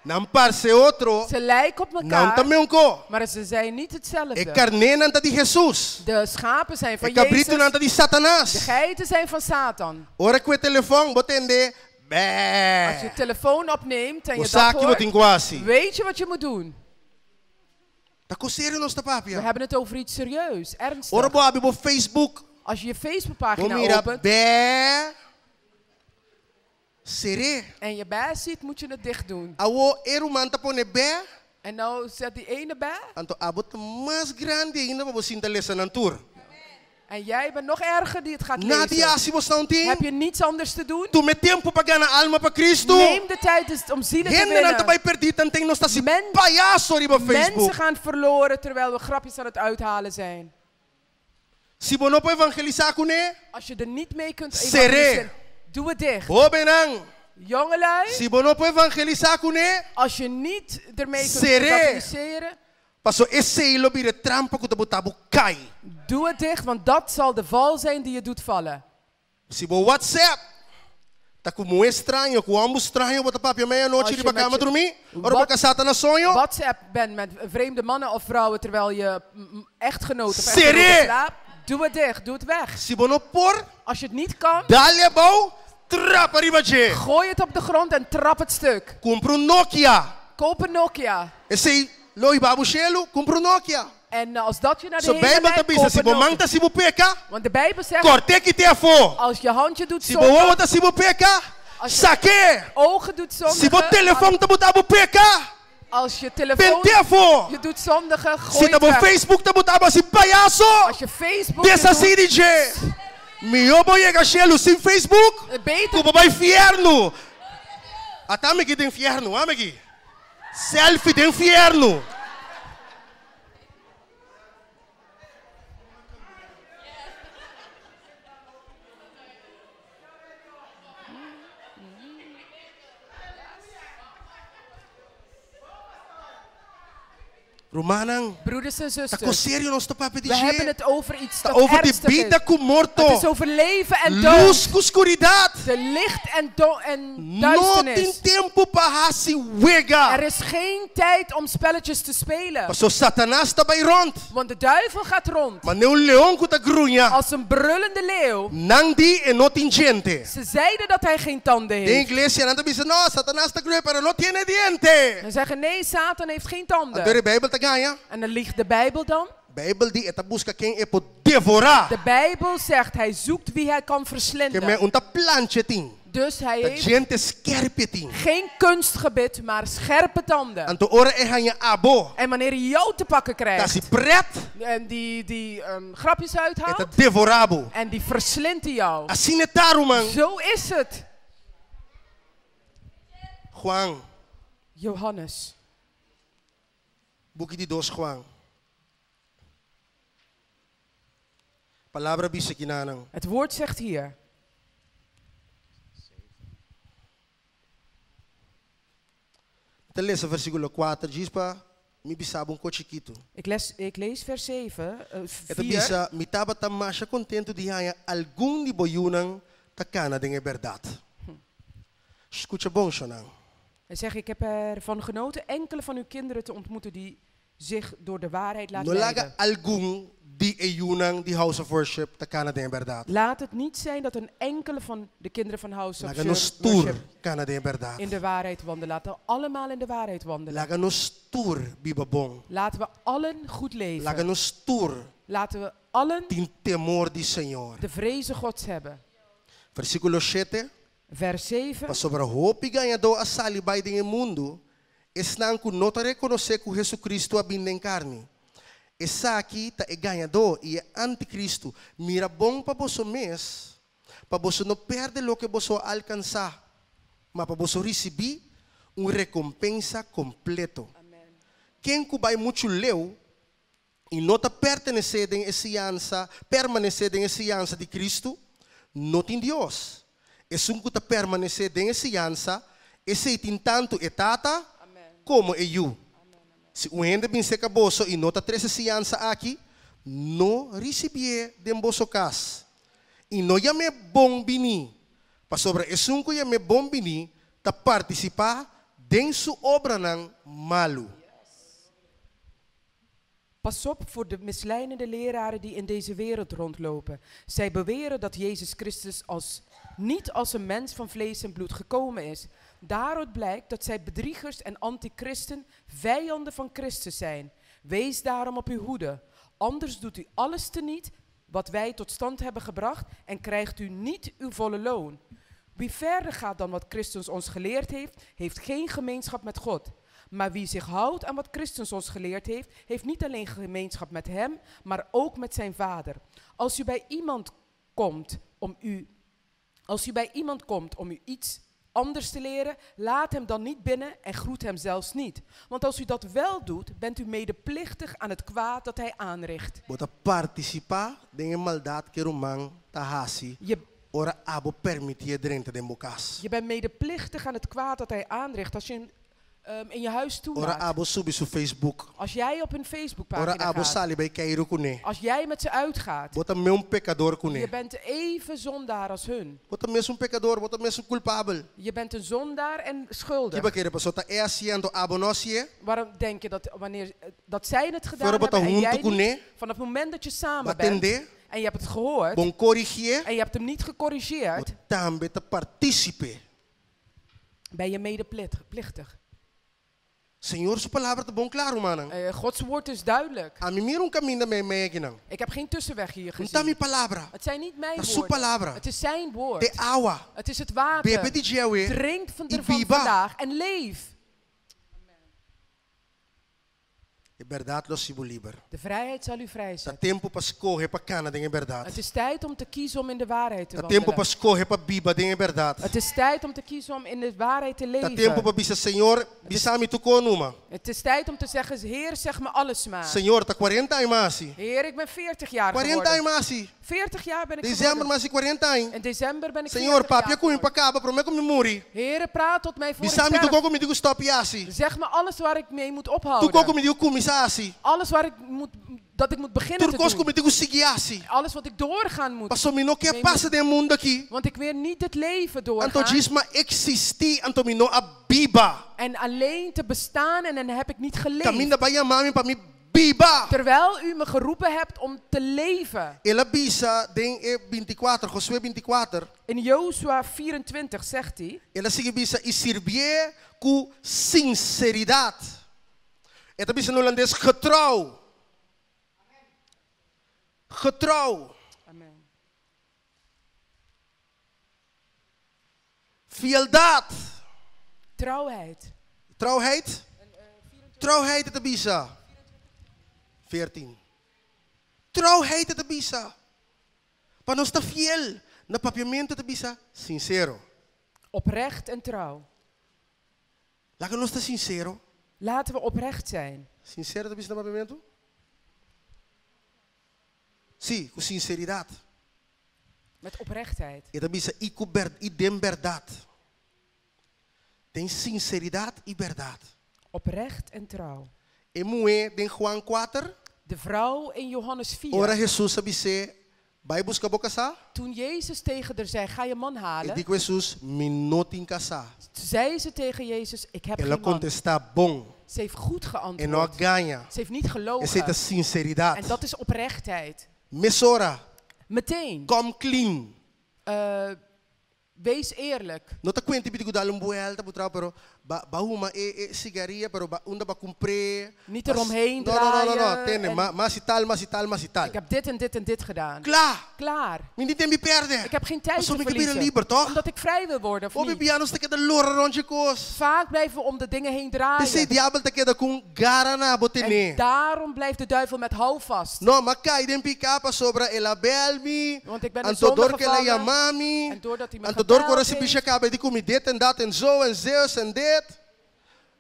[SPEAKER 1] Nan parse otro,
[SPEAKER 2] Ze lijken op
[SPEAKER 1] nan ta
[SPEAKER 2] elkaar,
[SPEAKER 1] mesun kos.
[SPEAKER 2] maar ze zijn niet
[SPEAKER 1] E
[SPEAKER 2] hetzelfde.
[SPEAKER 1] karnénan ta di Hesus.
[SPEAKER 2] De schapen zijn van
[SPEAKER 1] E kabritunan
[SPEAKER 2] Jezus,
[SPEAKER 1] ta di
[SPEAKER 2] de
[SPEAKER 1] Satanas.
[SPEAKER 2] geiten zijn van Satan.
[SPEAKER 1] Ora ku e telefòn, bo tende
[SPEAKER 2] Als je
[SPEAKER 1] bè.
[SPEAKER 2] telefoon opneemt en
[SPEAKER 1] Bo
[SPEAKER 2] je
[SPEAKER 1] sa
[SPEAKER 2] dat
[SPEAKER 1] ki bo tin
[SPEAKER 2] hoort,
[SPEAKER 1] ku hasi.
[SPEAKER 2] weet je wat je moet doen.
[SPEAKER 1] Ta kos serio nos ta
[SPEAKER 2] We
[SPEAKER 1] papia.
[SPEAKER 2] hebben het over iets serieus,
[SPEAKER 1] Ora
[SPEAKER 2] ernstig.
[SPEAKER 1] bo habri bo Facebook,
[SPEAKER 2] Als je je
[SPEAKER 1] bo
[SPEAKER 2] Facebookpagina
[SPEAKER 1] mira
[SPEAKER 2] opent
[SPEAKER 1] bè. Ser'é.
[SPEAKER 2] en je bij ziet, moet je het dicht doen.
[SPEAKER 1] Awor e ruman ta pone bè,
[SPEAKER 2] En nou zet die ene bij
[SPEAKER 1] anto abo ta mas grandi ainda pa bo sinta lesa nan tur.
[SPEAKER 2] en jij bent nog erger die het gaat
[SPEAKER 1] Nada
[SPEAKER 2] lezen.
[SPEAKER 1] hasi bo no tin.
[SPEAKER 2] Heb je niets anders te doen?
[SPEAKER 1] Tuma tempu pa gana alma pa Kristu.
[SPEAKER 2] Neem de tijd dus om zielen te
[SPEAKER 1] Hendenan ta
[SPEAKER 2] winnen.
[SPEAKER 1] bai pèrdí, tanten nos ta hasi
[SPEAKER 2] Men-
[SPEAKER 1] payaso riba
[SPEAKER 2] Mensen
[SPEAKER 1] Facebook.
[SPEAKER 2] gaan verloren terwijl we grapjes aan het uithalen zijn.
[SPEAKER 1] Si bo no por evangelisá kuné,
[SPEAKER 2] Als je er niet mee kunt
[SPEAKER 1] Ser'é.
[SPEAKER 2] evangeliseren, doe het dicht.
[SPEAKER 1] Hóbennan,
[SPEAKER 2] Jongelui,
[SPEAKER 1] si bo no por evangelisá kuné,
[SPEAKER 2] als je niet ermee kunt
[SPEAKER 1] Ser'é.
[SPEAKER 2] evangeliseren,
[SPEAKER 1] paso esei lo bira trampa ku ta buta bo kai.
[SPEAKER 2] doe het dicht, want dat zal de val zijn die je doet vallen.
[SPEAKER 1] Si bo WhatsApp, ta ku muhé straño, ku hòmber straño, bo ta papia meianochi
[SPEAKER 2] Als je
[SPEAKER 1] riba
[SPEAKER 2] met
[SPEAKER 1] kama
[SPEAKER 2] je-
[SPEAKER 1] drumi, ora
[SPEAKER 2] Wat-
[SPEAKER 1] bo kasá ta na soño.
[SPEAKER 2] WhatsApp bent met vreemde mannen of vrouwen terwijl je echtgenoot of
[SPEAKER 1] Ser'é.
[SPEAKER 2] echtgenote slaapt, doe het dicht, doe het weg.
[SPEAKER 1] Si bo no por,
[SPEAKER 2] Als je het niet kan,
[SPEAKER 1] dal e abou, trapa riba dje.
[SPEAKER 2] gooi het op de grond en trap het stuk.
[SPEAKER 1] Kumpra un Nokia.
[SPEAKER 2] Koop een Nokia.
[SPEAKER 1] Esei lo hiba bo shelu, kumpra un Nokia.
[SPEAKER 2] En als dat je naar de
[SPEAKER 1] So
[SPEAKER 2] hemel
[SPEAKER 1] Beibel
[SPEAKER 2] leidt,
[SPEAKER 1] ta bisa,
[SPEAKER 2] koop
[SPEAKER 1] si
[SPEAKER 2] een
[SPEAKER 1] bo
[SPEAKER 2] Nokia.
[SPEAKER 1] man ta hasi bo peka,
[SPEAKER 2] Want de Bijbel zegt,
[SPEAKER 1] kòrt'é kit'é afó.
[SPEAKER 2] als je handje doet
[SPEAKER 1] Si bo
[SPEAKER 2] zondigen,
[SPEAKER 1] wowo ta hasi bo peka,
[SPEAKER 2] Als je-
[SPEAKER 1] sak'é.
[SPEAKER 2] ogen doet
[SPEAKER 1] Si bo
[SPEAKER 2] zondigen,
[SPEAKER 1] telefòn ta buta bo peka,
[SPEAKER 2] als je telefoon
[SPEAKER 1] bent'é afó.
[SPEAKER 2] je doet zondigen, gooi
[SPEAKER 1] Si ta
[SPEAKER 2] het
[SPEAKER 1] bo
[SPEAKER 2] weg.
[SPEAKER 1] Facebook ta buta bo hasi payaso,
[SPEAKER 2] Als je Facebook je
[SPEAKER 1] deshasí
[SPEAKER 2] doet,
[SPEAKER 1] di dje. Mihó bo yega shelu sin Facebook,
[SPEAKER 2] beter
[SPEAKER 1] ku bo bai fièrnu. Ata mi aki den fièrnu, ami aki. Selfie den fièrnu. Rumannan,
[SPEAKER 2] Broeders en
[SPEAKER 1] ta
[SPEAKER 2] zusters,
[SPEAKER 1] kos serio nos ta papia
[SPEAKER 2] we
[SPEAKER 1] di
[SPEAKER 2] hebben het over iets
[SPEAKER 1] Ta
[SPEAKER 2] dat
[SPEAKER 1] over di
[SPEAKER 2] ernstig is.
[SPEAKER 1] bida ku morto.
[SPEAKER 2] Het is over leven en dood.
[SPEAKER 1] Lus ku skuridat.
[SPEAKER 2] De licht en, do en
[SPEAKER 1] No tin
[SPEAKER 2] duisternis.
[SPEAKER 1] tempu pa hasi wega.
[SPEAKER 2] Er is geen tijd om spelletjes te spelen.
[SPEAKER 1] Paso Satanas ta bai rònt.
[SPEAKER 2] Want de duivel gaat rond
[SPEAKER 1] Manera un leon ku ta gruña.
[SPEAKER 2] als een brullende leeuw.
[SPEAKER 1] Nan di e no tin djente.
[SPEAKER 2] Ze zeiden dat hij geen tanden
[SPEAKER 1] Den
[SPEAKER 2] heeft.
[SPEAKER 1] iglesia nan ta bisa, no, Satanas ta gruña, pero no tiene diente.
[SPEAKER 2] Ze zeggen nee, Satan heeft geen
[SPEAKER 1] Anto
[SPEAKER 2] tanden.
[SPEAKER 1] e Beibel ta gaña.
[SPEAKER 2] En dan liegt de Bijbel dan.
[SPEAKER 1] Beibel di e ta buska ken e por devorá.
[SPEAKER 2] De Bijbel zegt hij zoekt wie hij kan
[SPEAKER 1] Ke men
[SPEAKER 2] verslinden.
[SPEAKER 1] un ta planchi e tin.
[SPEAKER 2] Dus hij
[SPEAKER 1] Ta
[SPEAKER 2] heeft
[SPEAKER 1] djente skèrpi e tin.
[SPEAKER 2] geen kunstgebit, maar scherpe tanden.
[SPEAKER 1] Anto ora e haña abo.
[SPEAKER 2] En wanneer hij jou te pakken
[SPEAKER 1] Ta
[SPEAKER 2] krijgt
[SPEAKER 1] hasi prèt,
[SPEAKER 2] en die grapjes
[SPEAKER 1] e ta
[SPEAKER 2] uithaalt
[SPEAKER 1] devorá bo.
[SPEAKER 2] en die verslindt hij jou.
[SPEAKER 1] Asina ta, ruman.
[SPEAKER 2] Zo is het.
[SPEAKER 1] Juan
[SPEAKER 2] Johannes
[SPEAKER 1] Buki di 2 Juan. Palabra bisa kinanan.
[SPEAKER 2] Het woord zegt hier.
[SPEAKER 1] Ta lesa versíkulo 4, djis pa mi bisa bo un kos chikitu.
[SPEAKER 2] Ik lees vers 7,
[SPEAKER 1] E ta
[SPEAKER 2] 4.
[SPEAKER 1] bisa, Mi tabata masha kontentu di haña algun di bo yunan ta kana den e bèrdat. Skucha bon, shonnan.
[SPEAKER 2] Hij zegt, ik heb ervan genoten enkele van uw kinderen te ontmoeten die zich door de waarheid laten
[SPEAKER 1] No laga
[SPEAKER 2] leiden.
[SPEAKER 1] algun di e yunan di House of Worship ta kana den e bèrdat.
[SPEAKER 2] Laat het niet zijn dat een enkele van de kinderen van House of
[SPEAKER 1] Laga nos tur
[SPEAKER 2] Worship
[SPEAKER 1] kana den e bèrdat.
[SPEAKER 2] in de waarheid wandelen. Laten we allemaal in de waarheid wandelen.
[SPEAKER 1] Laga nos tur biba bon.
[SPEAKER 2] Laten we allen goed leven.
[SPEAKER 1] Laga nos tur
[SPEAKER 2] Laten we allen
[SPEAKER 1] tin temor di Señor.
[SPEAKER 2] de vreze Gods hebben.
[SPEAKER 1] Versíkulo 7.
[SPEAKER 2] Vers 7.
[SPEAKER 1] Pasobra hopi gañadó a sali bai den e mundu, esnan ku no ta rekonosé ku Hesukristu a bin den karni. Esaki ta e gañadó i e antikristu. Mira bon pa boso mes, pa boso no pèrdè loke boso a alkansá, ma pa boso risibí un rekompensa kompleto. Ken ku bai muchu leu i no ta pertenesé den e siñansa, permanesé den e siñansa di Kristu, no tin Dios. Esun ku ta permanesé den e siñansa, esei tin tantu e Tata komo e Yu. Si un hende bin serka boso i no ta trese siñansa aki, no risibié den boso kas i no yam'é bon biní, pasobra esun ku yam'é bon biní ta partisipá den su obranan malu.
[SPEAKER 2] Pas op voor de misleidende leraren die in deze wereld rondlopen. Zij beweren dat Jezus Christus als, niet als een mens van vlees en bloed gekomen is. Daaruit blijkt dat zij bedriegers en antichristen, vijanden van Christus zijn. Wees daarom op uw hoede. Anders doet u alles teniet wat wij tot stand hebben gebracht en krijgt u niet uw volle loon. Wie verder gaat dan wat Christus ons geleerd heeft, heeft geen gemeenschap met God. Maar wie zich houdt aan wat Christus ons geleerd heeft, heeft niet alleen gemeenschap met hem, maar ook met zijn Vader. Als u bij iemand komt om u, als u bij iemand komt om u iets anders te leren, laat hem dan niet binnen en groet hem zelfs niet. Want als u dat wel doet, bent u medeplichtig aan het kwaad dat hij aanricht.
[SPEAKER 1] Bo ta partisipá den e maldat ku e ruman ta hasi
[SPEAKER 2] Je,
[SPEAKER 1] ora abo permitié drenta den bo kas.
[SPEAKER 2] je bent medeplichtig aan het kwaad dat hij aanricht als je hem in je huis
[SPEAKER 1] Ora
[SPEAKER 2] toelaat.
[SPEAKER 1] abo subi su Facebook.
[SPEAKER 2] Als jij op hun
[SPEAKER 1] Ora
[SPEAKER 2] Facebookpagina
[SPEAKER 1] abo
[SPEAKER 2] gaat.
[SPEAKER 1] sali bai keiru kuné.
[SPEAKER 2] Als jij met ze uitgaat.
[SPEAKER 1] Bo ta mesun pekador
[SPEAKER 2] Je
[SPEAKER 1] kuné.
[SPEAKER 2] bent even zondaar als hun.
[SPEAKER 1] Bo ta mesun pekador, bo ta mesun kulpabel.
[SPEAKER 2] Je bent een zondaar en
[SPEAKER 1] Ki
[SPEAKER 2] schuldig.
[SPEAKER 1] bo ta kere paso ta e hasié anto abo no hasié?
[SPEAKER 2] Waarom denk je dat wanneer eh, dat zij het gedaan
[SPEAKER 1] Ora bo ta
[SPEAKER 2] hebben en
[SPEAKER 1] huntu
[SPEAKER 2] jij niet?
[SPEAKER 1] kuné,
[SPEAKER 2] Vanaf het moment dat je samen
[SPEAKER 1] bo a
[SPEAKER 2] bent
[SPEAKER 1] tende,
[SPEAKER 2] en je hebt het gehoord
[SPEAKER 1] bo n' korigié,
[SPEAKER 2] en je hebt hem niet gecorrigeerd,
[SPEAKER 1] bo tambe ta partísipe.
[SPEAKER 2] ben je medeplichtig.
[SPEAKER 1] Señor su palabra ta bon kla, rumannan.
[SPEAKER 2] Gods woord is duidelijk.
[SPEAKER 1] Ami n' mira un kaminda meimei akinan.
[SPEAKER 2] Ik heb geen tussenweg hier
[SPEAKER 1] No ta mi
[SPEAKER 2] gezien.
[SPEAKER 1] palabra.
[SPEAKER 2] Het zijn niet mijn
[SPEAKER 1] Ta su
[SPEAKER 2] woorden.
[SPEAKER 1] palabra.
[SPEAKER 2] Het is zijn woord.
[SPEAKER 1] T'e awa.
[SPEAKER 2] Het is het water.
[SPEAKER 1] Bebe di dje awe.
[SPEAKER 2] Drink van
[SPEAKER 1] I
[SPEAKER 2] ervan
[SPEAKER 1] biba.
[SPEAKER 2] vandaag en leef.
[SPEAKER 1] E bèrdat lo hasi bo liber.
[SPEAKER 2] De vrijheid zal u
[SPEAKER 1] Ta
[SPEAKER 2] vrijzetten.
[SPEAKER 1] tempu pa skohe pa kana den e bèrdat.
[SPEAKER 2] Het is tijd om te kiezen om in de waarheid te
[SPEAKER 1] Ta tempu pa
[SPEAKER 2] wandelen.
[SPEAKER 1] skohe pa biba den e bèrdat.
[SPEAKER 2] Het is tijd om te kiezen om in de waarheid te
[SPEAKER 1] Ta tempu
[SPEAKER 2] leven.
[SPEAKER 1] pa bisa Señor, bisa mi tur kos numa.
[SPEAKER 2] Het is tijd om te zeggen, Heer, zeg me alles maar.
[SPEAKER 1] Señor, ta 40 aña m'a hasi.
[SPEAKER 2] Heer, ik ben 40 jaar
[SPEAKER 1] 40
[SPEAKER 2] geworden.
[SPEAKER 1] aña m'a hasi.
[SPEAKER 2] 40 jaar ben ik
[SPEAKER 1] Desèmber
[SPEAKER 2] geworden.
[SPEAKER 1] m'a hasi 40 aña.
[SPEAKER 2] In december ben ik
[SPEAKER 1] Señor,
[SPEAKER 2] 40
[SPEAKER 1] papia
[SPEAKER 2] jaar
[SPEAKER 1] ku mi
[SPEAKER 2] geworden.
[SPEAKER 1] pa kaba, promé ku mi muri.
[SPEAKER 2] Heer, praat tot mij voor ik
[SPEAKER 1] Bisa mi
[SPEAKER 2] sterf.
[SPEAKER 1] tur kos ku mi tin ku stòp hasi.
[SPEAKER 2] Zeg me alles waar ik mee moet
[SPEAKER 1] Tur kos ku
[SPEAKER 2] ophouden.
[SPEAKER 1] mi tin ku kuminsá hasi.
[SPEAKER 2] Alles waar ik moet, dat ik moet beginnen te
[SPEAKER 1] Tur kos ku
[SPEAKER 2] doen.
[SPEAKER 1] mi tin ku sigui hasi.
[SPEAKER 2] Alles wat ik doorgaan moet.
[SPEAKER 1] Paso mi no ke
[SPEAKER 2] Mee
[SPEAKER 1] pasa den mundu aki.
[SPEAKER 2] Want ik weer niet het leven
[SPEAKER 1] Anto
[SPEAKER 2] doorgaan.
[SPEAKER 1] djis m'a eksistí, anto mi no a biba.
[SPEAKER 2] En alleen te bestaan en dan heb ik niet geleefd.
[SPEAKER 1] Kaminda b'a yama mi pa mi biba.
[SPEAKER 2] Terwijl u me geroepen hebt om te leven.
[SPEAKER 1] El a bisa den e 24, Josué 24.
[SPEAKER 2] In Jozua 24 zegt hij.
[SPEAKER 1] El a sigui bisa i sirbié ku sinseridat. E ta bisa na hulandes getrouw. Getrouw.
[SPEAKER 2] Amen.
[SPEAKER 1] Fieldat.
[SPEAKER 2] Trouwheid.
[SPEAKER 1] Trouwheid? Trouwheid e ta bisa. 14. Trouwheid e ta bisa. Pa nos ta fiel. Na papiamentu e ta bisa sinsero.
[SPEAKER 2] Oprecht en trouw.
[SPEAKER 1] Laga nos ta sinsero.
[SPEAKER 2] Laten we oprecht zijn.
[SPEAKER 1] Sinsero ta bisa na papiamentu? Sí, ku sinseridat.
[SPEAKER 2] Met oprechtheid.
[SPEAKER 1] E ta bisa i ku ber i den bèrdat. Den sinseridat i bèrdat.
[SPEAKER 2] Oprecht en trouw.
[SPEAKER 1] E muhé den Juan kuater.
[SPEAKER 2] De vrouw in Johannes 4.
[SPEAKER 1] Ora Hesus a bis'é, Bai buska bo kasá.
[SPEAKER 2] Toen Jezus tegen der zei, Ga je man
[SPEAKER 1] E
[SPEAKER 2] halen.
[SPEAKER 1] di ku Hesus, Mi no tin kasá.
[SPEAKER 2] Zei ze tegen Jezus, Ik heb
[SPEAKER 1] El a
[SPEAKER 2] geen man.
[SPEAKER 1] kontestá, Bon.
[SPEAKER 2] Ze heeft goed
[SPEAKER 1] E no a
[SPEAKER 2] geantwoord.
[SPEAKER 1] gaña.
[SPEAKER 2] Ze heeft niet gelogen.
[SPEAKER 1] Esei ta
[SPEAKER 2] En
[SPEAKER 1] sinseridat.
[SPEAKER 2] dat is oprechtheid.
[SPEAKER 1] Mesora,
[SPEAKER 2] Meteen.
[SPEAKER 1] come clean.
[SPEAKER 2] Wees eerlijk.
[SPEAKER 1] No ta kuenta pidi ku dal un buelta bo trao pero ba ba huma e e sigaria pero ba unda ba kumpr'é.
[SPEAKER 2] Niet
[SPEAKER 1] Ba
[SPEAKER 2] eromheen
[SPEAKER 1] No no no no no
[SPEAKER 2] draaien
[SPEAKER 1] tende
[SPEAKER 2] en-
[SPEAKER 1] ma mas i tal mas i tal mas i tal.
[SPEAKER 2] Ik heb dit en dit en dit gedaan.
[SPEAKER 1] Kla!
[SPEAKER 2] Klaar.
[SPEAKER 1] Mi tin tempi pèrdè.
[SPEAKER 2] Ik heb geen tijd
[SPEAKER 1] Pasobra
[SPEAKER 2] te
[SPEAKER 1] mi ke bira
[SPEAKER 2] verliezen.
[SPEAKER 1] liber toch?
[SPEAKER 2] Omdat ik vrij wil worden, of
[SPEAKER 1] Hopi
[SPEAKER 2] niet?
[SPEAKER 1] bia nos ta keda lora rond dje kos.
[SPEAKER 2] Vaak blijven we om de dingen heen
[SPEAKER 1] P'esei
[SPEAKER 2] draaien.
[SPEAKER 1] diabel ta keda ku un gara na bo
[SPEAKER 2] En
[SPEAKER 1] ten'é.
[SPEAKER 2] daarom blijft de duivel met houvast.
[SPEAKER 1] No, m'a kai den piká pasobra el a bèl mi,
[SPEAKER 2] Want ik ben in
[SPEAKER 1] anto
[SPEAKER 2] zonde
[SPEAKER 1] dor ku el a
[SPEAKER 2] gevallen.
[SPEAKER 1] yama mi,
[SPEAKER 2] En doordat hij me
[SPEAKER 1] anto dor ku
[SPEAKER 2] gebeld
[SPEAKER 1] ora si
[SPEAKER 2] heeft.
[SPEAKER 1] bisha kaba di ku mi dit en dat en zo en zeus en dit.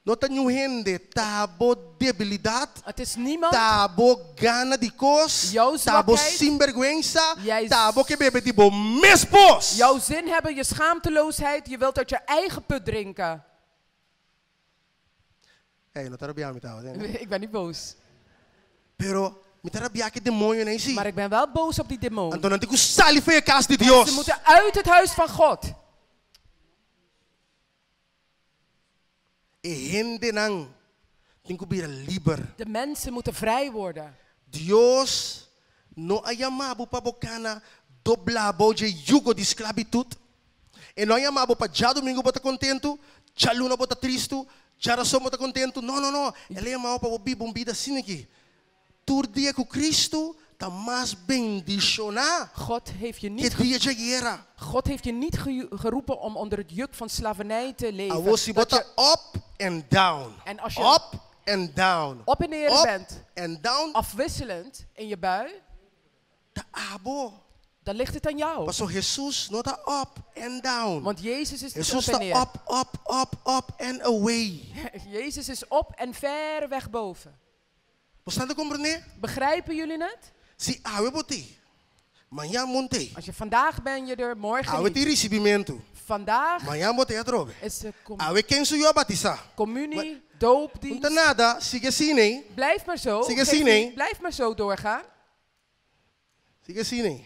[SPEAKER 1] No ta niun hende, ta bo debilidat,
[SPEAKER 2] Het is niemand.
[SPEAKER 1] ta bo gana di kos,
[SPEAKER 2] Jouw
[SPEAKER 1] ta bo
[SPEAKER 2] zwakheid.
[SPEAKER 1] sinbergwensa,
[SPEAKER 2] Jij
[SPEAKER 1] ta bo ke bebe di bo mes pos.
[SPEAKER 2] Jouw zin hebben, je schaamteloosheid, je wilt uit je eigen put drinken.
[SPEAKER 1] Ey, no ta rabia mi tabata, eh?
[SPEAKER 2] Ik ben niet boos.
[SPEAKER 1] Pero mi ta rabia ku e demoñonan ei si.
[SPEAKER 2] Maar ik ben wel boos op die demon.
[SPEAKER 1] Anto nan tin ku sali for e kas di
[SPEAKER 2] Ze
[SPEAKER 1] Dios.
[SPEAKER 2] moeten uit het huis van God.
[SPEAKER 1] E hendenan tin ku bira liber.
[SPEAKER 2] De mensen moeten vrij worden.
[SPEAKER 1] Dios no a yama bo pa bo kana doblá bou dje yugo di sklabitut. E no a yama bo pa djadumingu bo ta kontentu, djaluna bo ta tristu, djarason bo ta kontentu. No, no, no. El a yama bo pa bo biba un bida asina aki. Tur dia ku Kristu ta mas bendishoná
[SPEAKER 2] God heeft je
[SPEAKER 1] ke
[SPEAKER 2] niet,
[SPEAKER 1] dia dje guera.
[SPEAKER 2] God heeft je niet geroepen om onder het juk van slavernij te leven.
[SPEAKER 1] Awor si bo
[SPEAKER 2] Dat
[SPEAKER 1] ta
[SPEAKER 2] je
[SPEAKER 1] up and down.
[SPEAKER 2] En als je
[SPEAKER 1] Up and down.
[SPEAKER 2] op en neer
[SPEAKER 1] Up
[SPEAKER 2] bent,
[SPEAKER 1] and down.
[SPEAKER 2] afwisselend in je bui,
[SPEAKER 1] Ta abo.
[SPEAKER 2] dan ligt het aan jou.
[SPEAKER 1] Paso Hesus no ta up and down.
[SPEAKER 2] Want Jezus is niet
[SPEAKER 1] Hesus
[SPEAKER 2] op en
[SPEAKER 1] ta
[SPEAKER 2] neer.
[SPEAKER 1] up, up, up, up and away.
[SPEAKER 2] Jezus is op en ver weg boven.
[SPEAKER 1] Bo ta komprondé?
[SPEAKER 2] Begrijpen jullie het?
[SPEAKER 1] Si awe bo t'ei, mañan bo n' t'ei.
[SPEAKER 2] Als je vandaag ben je er, morgen
[SPEAKER 1] Awe
[SPEAKER 2] niet.
[SPEAKER 1] tin risibimentu,
[SPEAKER 2] Vandaag
[SPEAKER 1] mañan bo t'ei atrobe.
[SPEAKER 2] is de
[SPEAKER 1] Awe ken su yu a batisá.
[SPEAKER 2] communie,
[SPEAKER 1] No
[SPEAKER 2] doopdienst.
[SPEAKER 1] ta nada, sigui asina, hè?
[SPEAKER 2] Blijf maar zo.
[SPEAKER 1] Sigui
[SPEAKER 2] Geef
[SPEAKER 1] asina,
[SPEAKER 2] niet,
[SPEAKER 1] hè?
[SPEAKER 2] Blijf maar zo doorgaan.
[SPEAKER 1] Sigui asina, hè?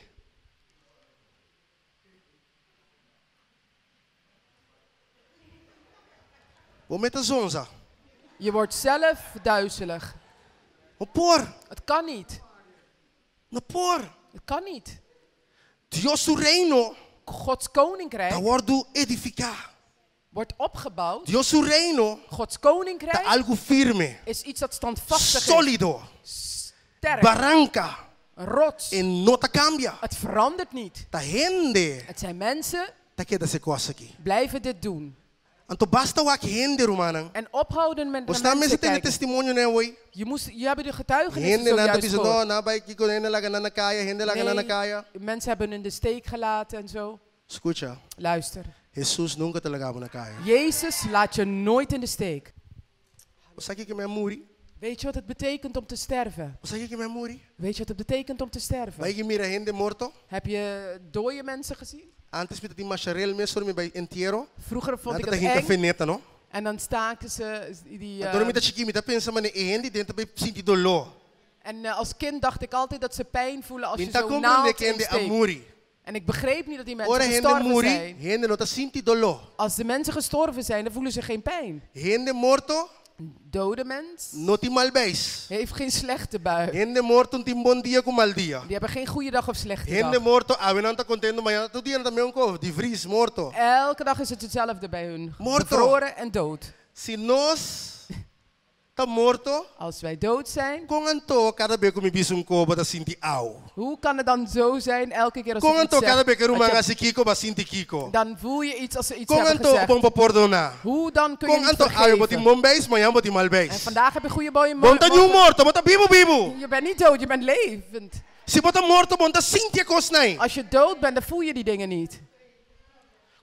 [SPEAKER 1] Bo mes ta zonza.
[SPEAKER 2] Je wordt zelf duizelig.
[SPEAKER 1] No por.
[SPEAKER 2] Het kan niet.
[SPEAKER 1] No por.
[SPEAKER 2] Het kan niet.
[SPEAKER 1] Dios su reino
[SPEAKER 2] Gods
[SPEAKER 1] ta
[SPEAKER 2] koninkrijk
[SPEAKER 1] wòrdu edifiká.
[SPEAKER 2] wordt opgebouwd.
[SPEAKER 1] Dios su reino
[SPEAKER 2] Gods
[SPEAKER 1] ta
[SPEAKER 2] koninkrijk
[SPEAKER 1] algu firme,
[SPEAKER 2] is iets dat standvastig is.
[SPEAKER 1] sólido,
[SPEAKER 2] Sterk.
[SPEAKER 1] baranka,
[SPEAKER 2] Een rots.
[SPEAKER 1] e no ta kambia.
[SPEAKER 2] Het verandert niet.
[SPEAKER 1] Ta hende
[SPEAKER 2] Het zijn mensen,
[SPEAKER 1] ta keda hasi e kos aki.
[SPEAKER 2] blijven dit doen.
[SPEAKER 1] Anto basta wak hende, rumannan.
[SPEAKER 2] En ophouden met
[SPEAKER 1] Bo
[SPEAKER 2] naar
[SPEAKER 1] sa
[SPEAKER 2] mensen
[SPEAKER 1] mester tende
[SPEAKER 2] kijken.
[SPEAKER 1] testimonio nan awor.
[SPEAKER 2] Je moest, je hebben de getuigenissen
[SPEAKER 1] Hende nan ta
[SPEAKER 2] zojuist
[SPEAKER 1] bisa, no,
[SPEAKER 2] gehoord.
[SPEAKER 1] nan a bai kiko, hende laga nan na kaya, hende laga nan na
[SPEAKER 2] Nee,
[SPEAKER 1] kaya.
[SPEAKER 2] mensen hebben in de steek gelaten en zo.
[SPEAKER 1] Skucha,
[SPEAKER 2] Luister.
[SPEAKER 1] Hesus nunka ta laga bo na kaya.
[SPEAKER 2] Jezus laat je nooit in de steek.
[SPEAKER 1] Bo sa kiko ke men muri?
[SPEAKER 2] Weet je wat het betekent om te sterven?
[SPEAKER 1] Bo sa kiko ke men muri?
[SPEAKER 2] Weet je wat het betekent om te sterven?
[SPEAKER 1] Bo a yega mira hende morto?
[SPEAKER 2] Heb je dode mensen gezien?
[SPEAKER 1] Antes mi tabatin masha rel mes ora mi bai entiero.
[SPEAKER 2] Vroeger vond
[SPEAKER 1] Nan
[SPEAKER 2] ik
[SPEAKER 1] ta
[SPEAKER 2] het
[SPEAKER 1] hinka
[SPEAKER 2] eng.
[SPEAKER 1] feneta, no?
[SPEAKER 2] En dan staken ze die...
[SPEAKER 1] Anto ora mi ta chikí, mi ta pensa mane e hende den ta bai sinti doló.
[SPEAKER 2] En als kind dacht ik altijd dat ze pijn voelen als
[SPEAKER 1] Mi
[SPEAKER 2] je
[SPEAKER 1] ta
[SPEAKER 2] zo'n
[SPEAKER 1] komprondé
[SPEAKER 2] naald
[SPEAKER 1] ku hende a
[SPEAKER 2] insteekt.
[SPEAKER 1] muri.
[SPEAKER 2] En ik begreep niet dat die mensen
[SPEAKER 1] Ora hende
[SPEAKER 2] gestorven
[SPEAKER 1] muri,
[SPEAKER 2] zijn.
[SPEAKER 1] hende no ta sinti doló.
[SPEAKER 2] Als de mensen gestorven zijn, dan voelen ze geen pijn.
[SPEAKER 1] Hende morto
[SPEAKER 2] Een dode mens
[SPEAKER 1] no tin mal beis.
[SPEAKER 2] heeft geen slechte bui.
[SPEAKER 1] Hende morto n' tin bon dia ku mal dia.
[SPEAKER 2] Die hebben geen goede dag of slechte
[SPEAKER 1] Hende
[SPEAKER 2] dag.
[SPEAKER 1] morto, awe nan ta kontentu, mañana tur dia nan ta mesun kos, di vries, morto.
[SPEAKER 2] Elke dag is het hetzelfde bij hun.
[SPEAKER 1] Morto.
[SPEAKER 2] Bevroren en dood.
[SPEAKER 1] Si nos ta morto,
[SPEAKER 2] Als wij dood zijn,
[SPEAKER 1] kon anto kada be ku mi bisa un kos bo ta sinti au.
[SPEAKER 2] hoe kan het dan zo zijn elke keer als
[SPEAKER 1] Kon
[SPEAKER 2] ik iets
[SPEAKER 1] anto kada
[SPEAKER 2] zeg,
[SPEAKER 1] be ku
[SPEAKER 2] dat
[SPEAKER 1] ruman
[SPEAKER 2] je-
[SPEAKER 1] hasi kiko bo a sinti kiko.
[SPEAKER 2] dan voel je iets als ze iets
[SPEAKER 1] Kon
[SPEAKER 2] hebben
[SPEAKER 1] anto
[SPEAKER 2] gezegd.
[SPEAKER 1] bo n' por pordoná.
[SPEAKER 2] Hoe dan kun je
[SPEAKER 1] Kon
[SPEAKER 2] niet
[SPEAKER 1] anto awe bo tin
[SPEAKER 2] vergeven?
[SPEAKER 1] bon beis, mañan bo tin mal
[SPEAKER 2] En
[SPEAKER 1] beis.
[SPEAKER 2] vandaag heb je goede boy en
[SPEAKER 1] Bo n' ta
[SPEAKER 2] morgen-
[SPEAKER 1] niun morto, bo ta bibu bibu.
[SPEAKER 2] Je bent niet dood, je bent levend.
[SPEAKER 1] Si bo ta morto, bo n' ta sinti e kosnan.
[SPEAKER 2] Als je dood bent, dan voel je die dingen niet.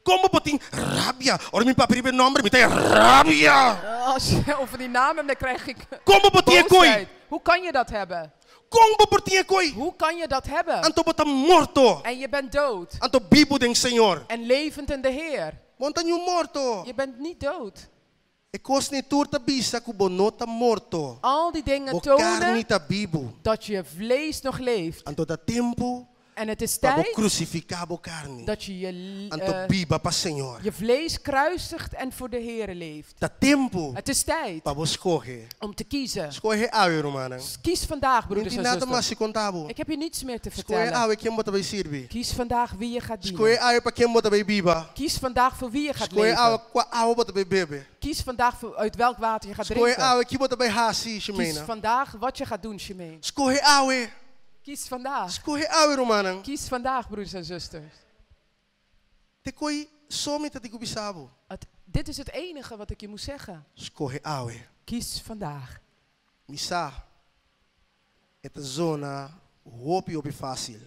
[SPEAKER 1] Kon bo por tin rabia? Ora mi papia riba e nòmber, mi ta rabia.
[SPEAKER 2] Als je over die naam hebt, dan krijg ik
[SPEAKER 1] Kon bo por tin e koi?
[SPEAKER 2] boosheid. Hoe kan je dat hebben?
[SPEAKER 1] Kon bo por tin e koi?
[SPEAKER 2] Hoe kan je dat hebben?
[SPEAKER 1] Anto bo ta morto.
[SPEAKER 2] En je bent dood.
[SPEAKER 1] Anto bibu den Señor.
[SPEAKER 2] En levend in de Heer.
[SPEAKER 1] Bo n' ta niun morto.
[SPEAKER 2] Je bent niet dood.
[SPEAKER 1] E kosnan tur ta bisa ku bo no ta morto.
[SPEAKER 2] Al die dingen
[SPEAKER 1] Bo
[SPEAKER 2] tonen
[SPEAKER 1] karni ta bibu.
[SPEAKER 2] dat je vlees nog leeft.
[SPEAKER 1] Anto ta tempu
[SPEAKER 2] En het is
[SPEAKER 1] pa bo
[SPEAKER 2] tijd
[SPEAKER 1] krusifiká bo karni.
[SPEAKER 2] dat je je,
[SPEAKER 1] Anto biba pa Señor.
[SPEAKER 2] je vlees kruisigt en voor de Heer leeft.
[SPEAKER 1] Ta tempu
[SPEAKER 2] Het is tijd
[SPEAKER 1] pa bo skohe.
[SPEAKER 2] om te kiezen.
[SPEAKER 1] Skohe awe, rumannan.
[SPEAKER 2] Kies vandaag, broeders
[SPEAKER 1] Mi
[SPEAKER 2] en
[SPEAKER 1] n' tin nada mas
[SPEAKER 2] zusters.
[SPEAKER 1] di konta bo.
[SPEAKER 2] Ik heb je niets meer te
[SPEAKER 1] Skohe
[SPEAKER 2] vertellen.
[SPEAKER 1] awe ken bo ta bai sirbi.
[SPEAKER 2] Kies vandaag wie je gaat
[SPEAKER 1] Skohe
[SPEAKER 2] dienen.
[SPEAKER 1] awe pa ken bo ta bai biba.
[SPEAKER 2] Kies vandaag voor wie je gaat
[SPEAKER 1] Skohe awe
[SPEAKER 2] leven.
[SPEAKER 1] kua awa bo ta bai bebe.
[SPEAKER 2] Kies vandaag voor uit welk water je gaat
[SPEAKER 1] Skohe
[SPEAKER 2] drinken.
[SPEAKER 1] awe ki bo ta bai hasi,
[SPEAKER 2] Kies
[SPEAKER 1] Shimena.
[SPEAKER 2] vandaag wat je gaat doen, Shimeen.
[SPEAKER 1] Skohe awe.
[SPEAKER 2] Kies vandaag.
[SPEAKER 1] Skohe awe, rumannan.
[SPEAKER 2] Kies vandaag, broeders en zusters.
[SPEAKER 1] T'e koi so mi ta tin ku bisa bo.
[SPEAKER 2] Dit is het enige wat ik je moet zeggen.
[SPEAKER 1] Skohe awe.
[SPEAKER 2] Kies vandaag.
[SPEAKER 1] Mi sa. E ta zona hopi hopi fásil.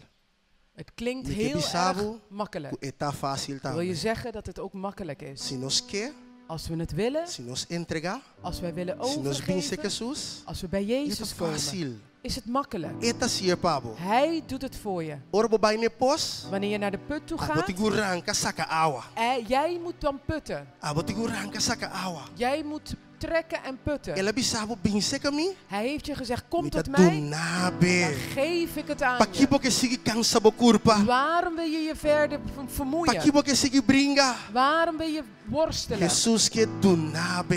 [SPEAKER 2] Het klinkt
[SPEAKER 1] Mi ke
[SPEAKER 2] heel
[SPEAKER 1] bisa bo
[SPEAKER 2] erg makkelijk.
[SPEAKER 1] ku e ta fásil
[SPEAKER 2] Wil je
[SPEAKER 1] tambe.
[SPEAKER 2] zeggen dat het ook makkelijk is?
[SPEAKER 1] Si nos ke,
[SPEAKER 2] Als we het willen,
[SPEAKER 1] si nos entregá,
[SPEAKER 2] als wij willen
[SPEAKER 1] si nos bin serka
[SPEAKER 2] overgeven,
[SPEAKER 1] Hesus,
[SPEAKER 2] als we bij
[SPEAKER 1] e ta
[SPEAKER 2] Jezus komen,
[SPEAKER 1] fásil.
[SPEAKER 2] is het makkelijk.
[SPEAKER 1] E ta hasié pa bo.
[SPEAKER 2] Hij doet het voor je.
[SPEAKER 1] Ora bo bai na e pos,
[SPEAKER 2] Wanneer je naar de put toe
[SPEAKER 1] abo
[SPEAKER 2] gaat,
[SPEAKER 1] tin ku ranka saka awa.
[SPEAKER 2] jij moet dan putten.
[SPEAKER 1] Abo tin ku ranka saka awa.
[SPEAKER 2] Jij moet trekken en putten.
[SPEAKER 1] El a bisa bo bin serka mi,
[SPEAKER 2] Hij heeft je gezegd, kom
[SPEAKER 1] mi ta
[SPEAKER 2] tot mij,
[SPEAKER 1] duna bo.
[SPEAKER 2] dan geef ik het aan
[SPEAKER 1] Pakiko
[SPEAKER 2] je.
[SPEAKER 1] bo ke sigui kansa bo kurpa?
[SPEAKER 2] Waarom wil je je verder vermoeien?
[SPEAKER 1] Pakiko bo ke sigui bringa?
[SPEAKER 2] Waarom wil je worstelen?
[SPEAKER 1] Hesus ke duna bo.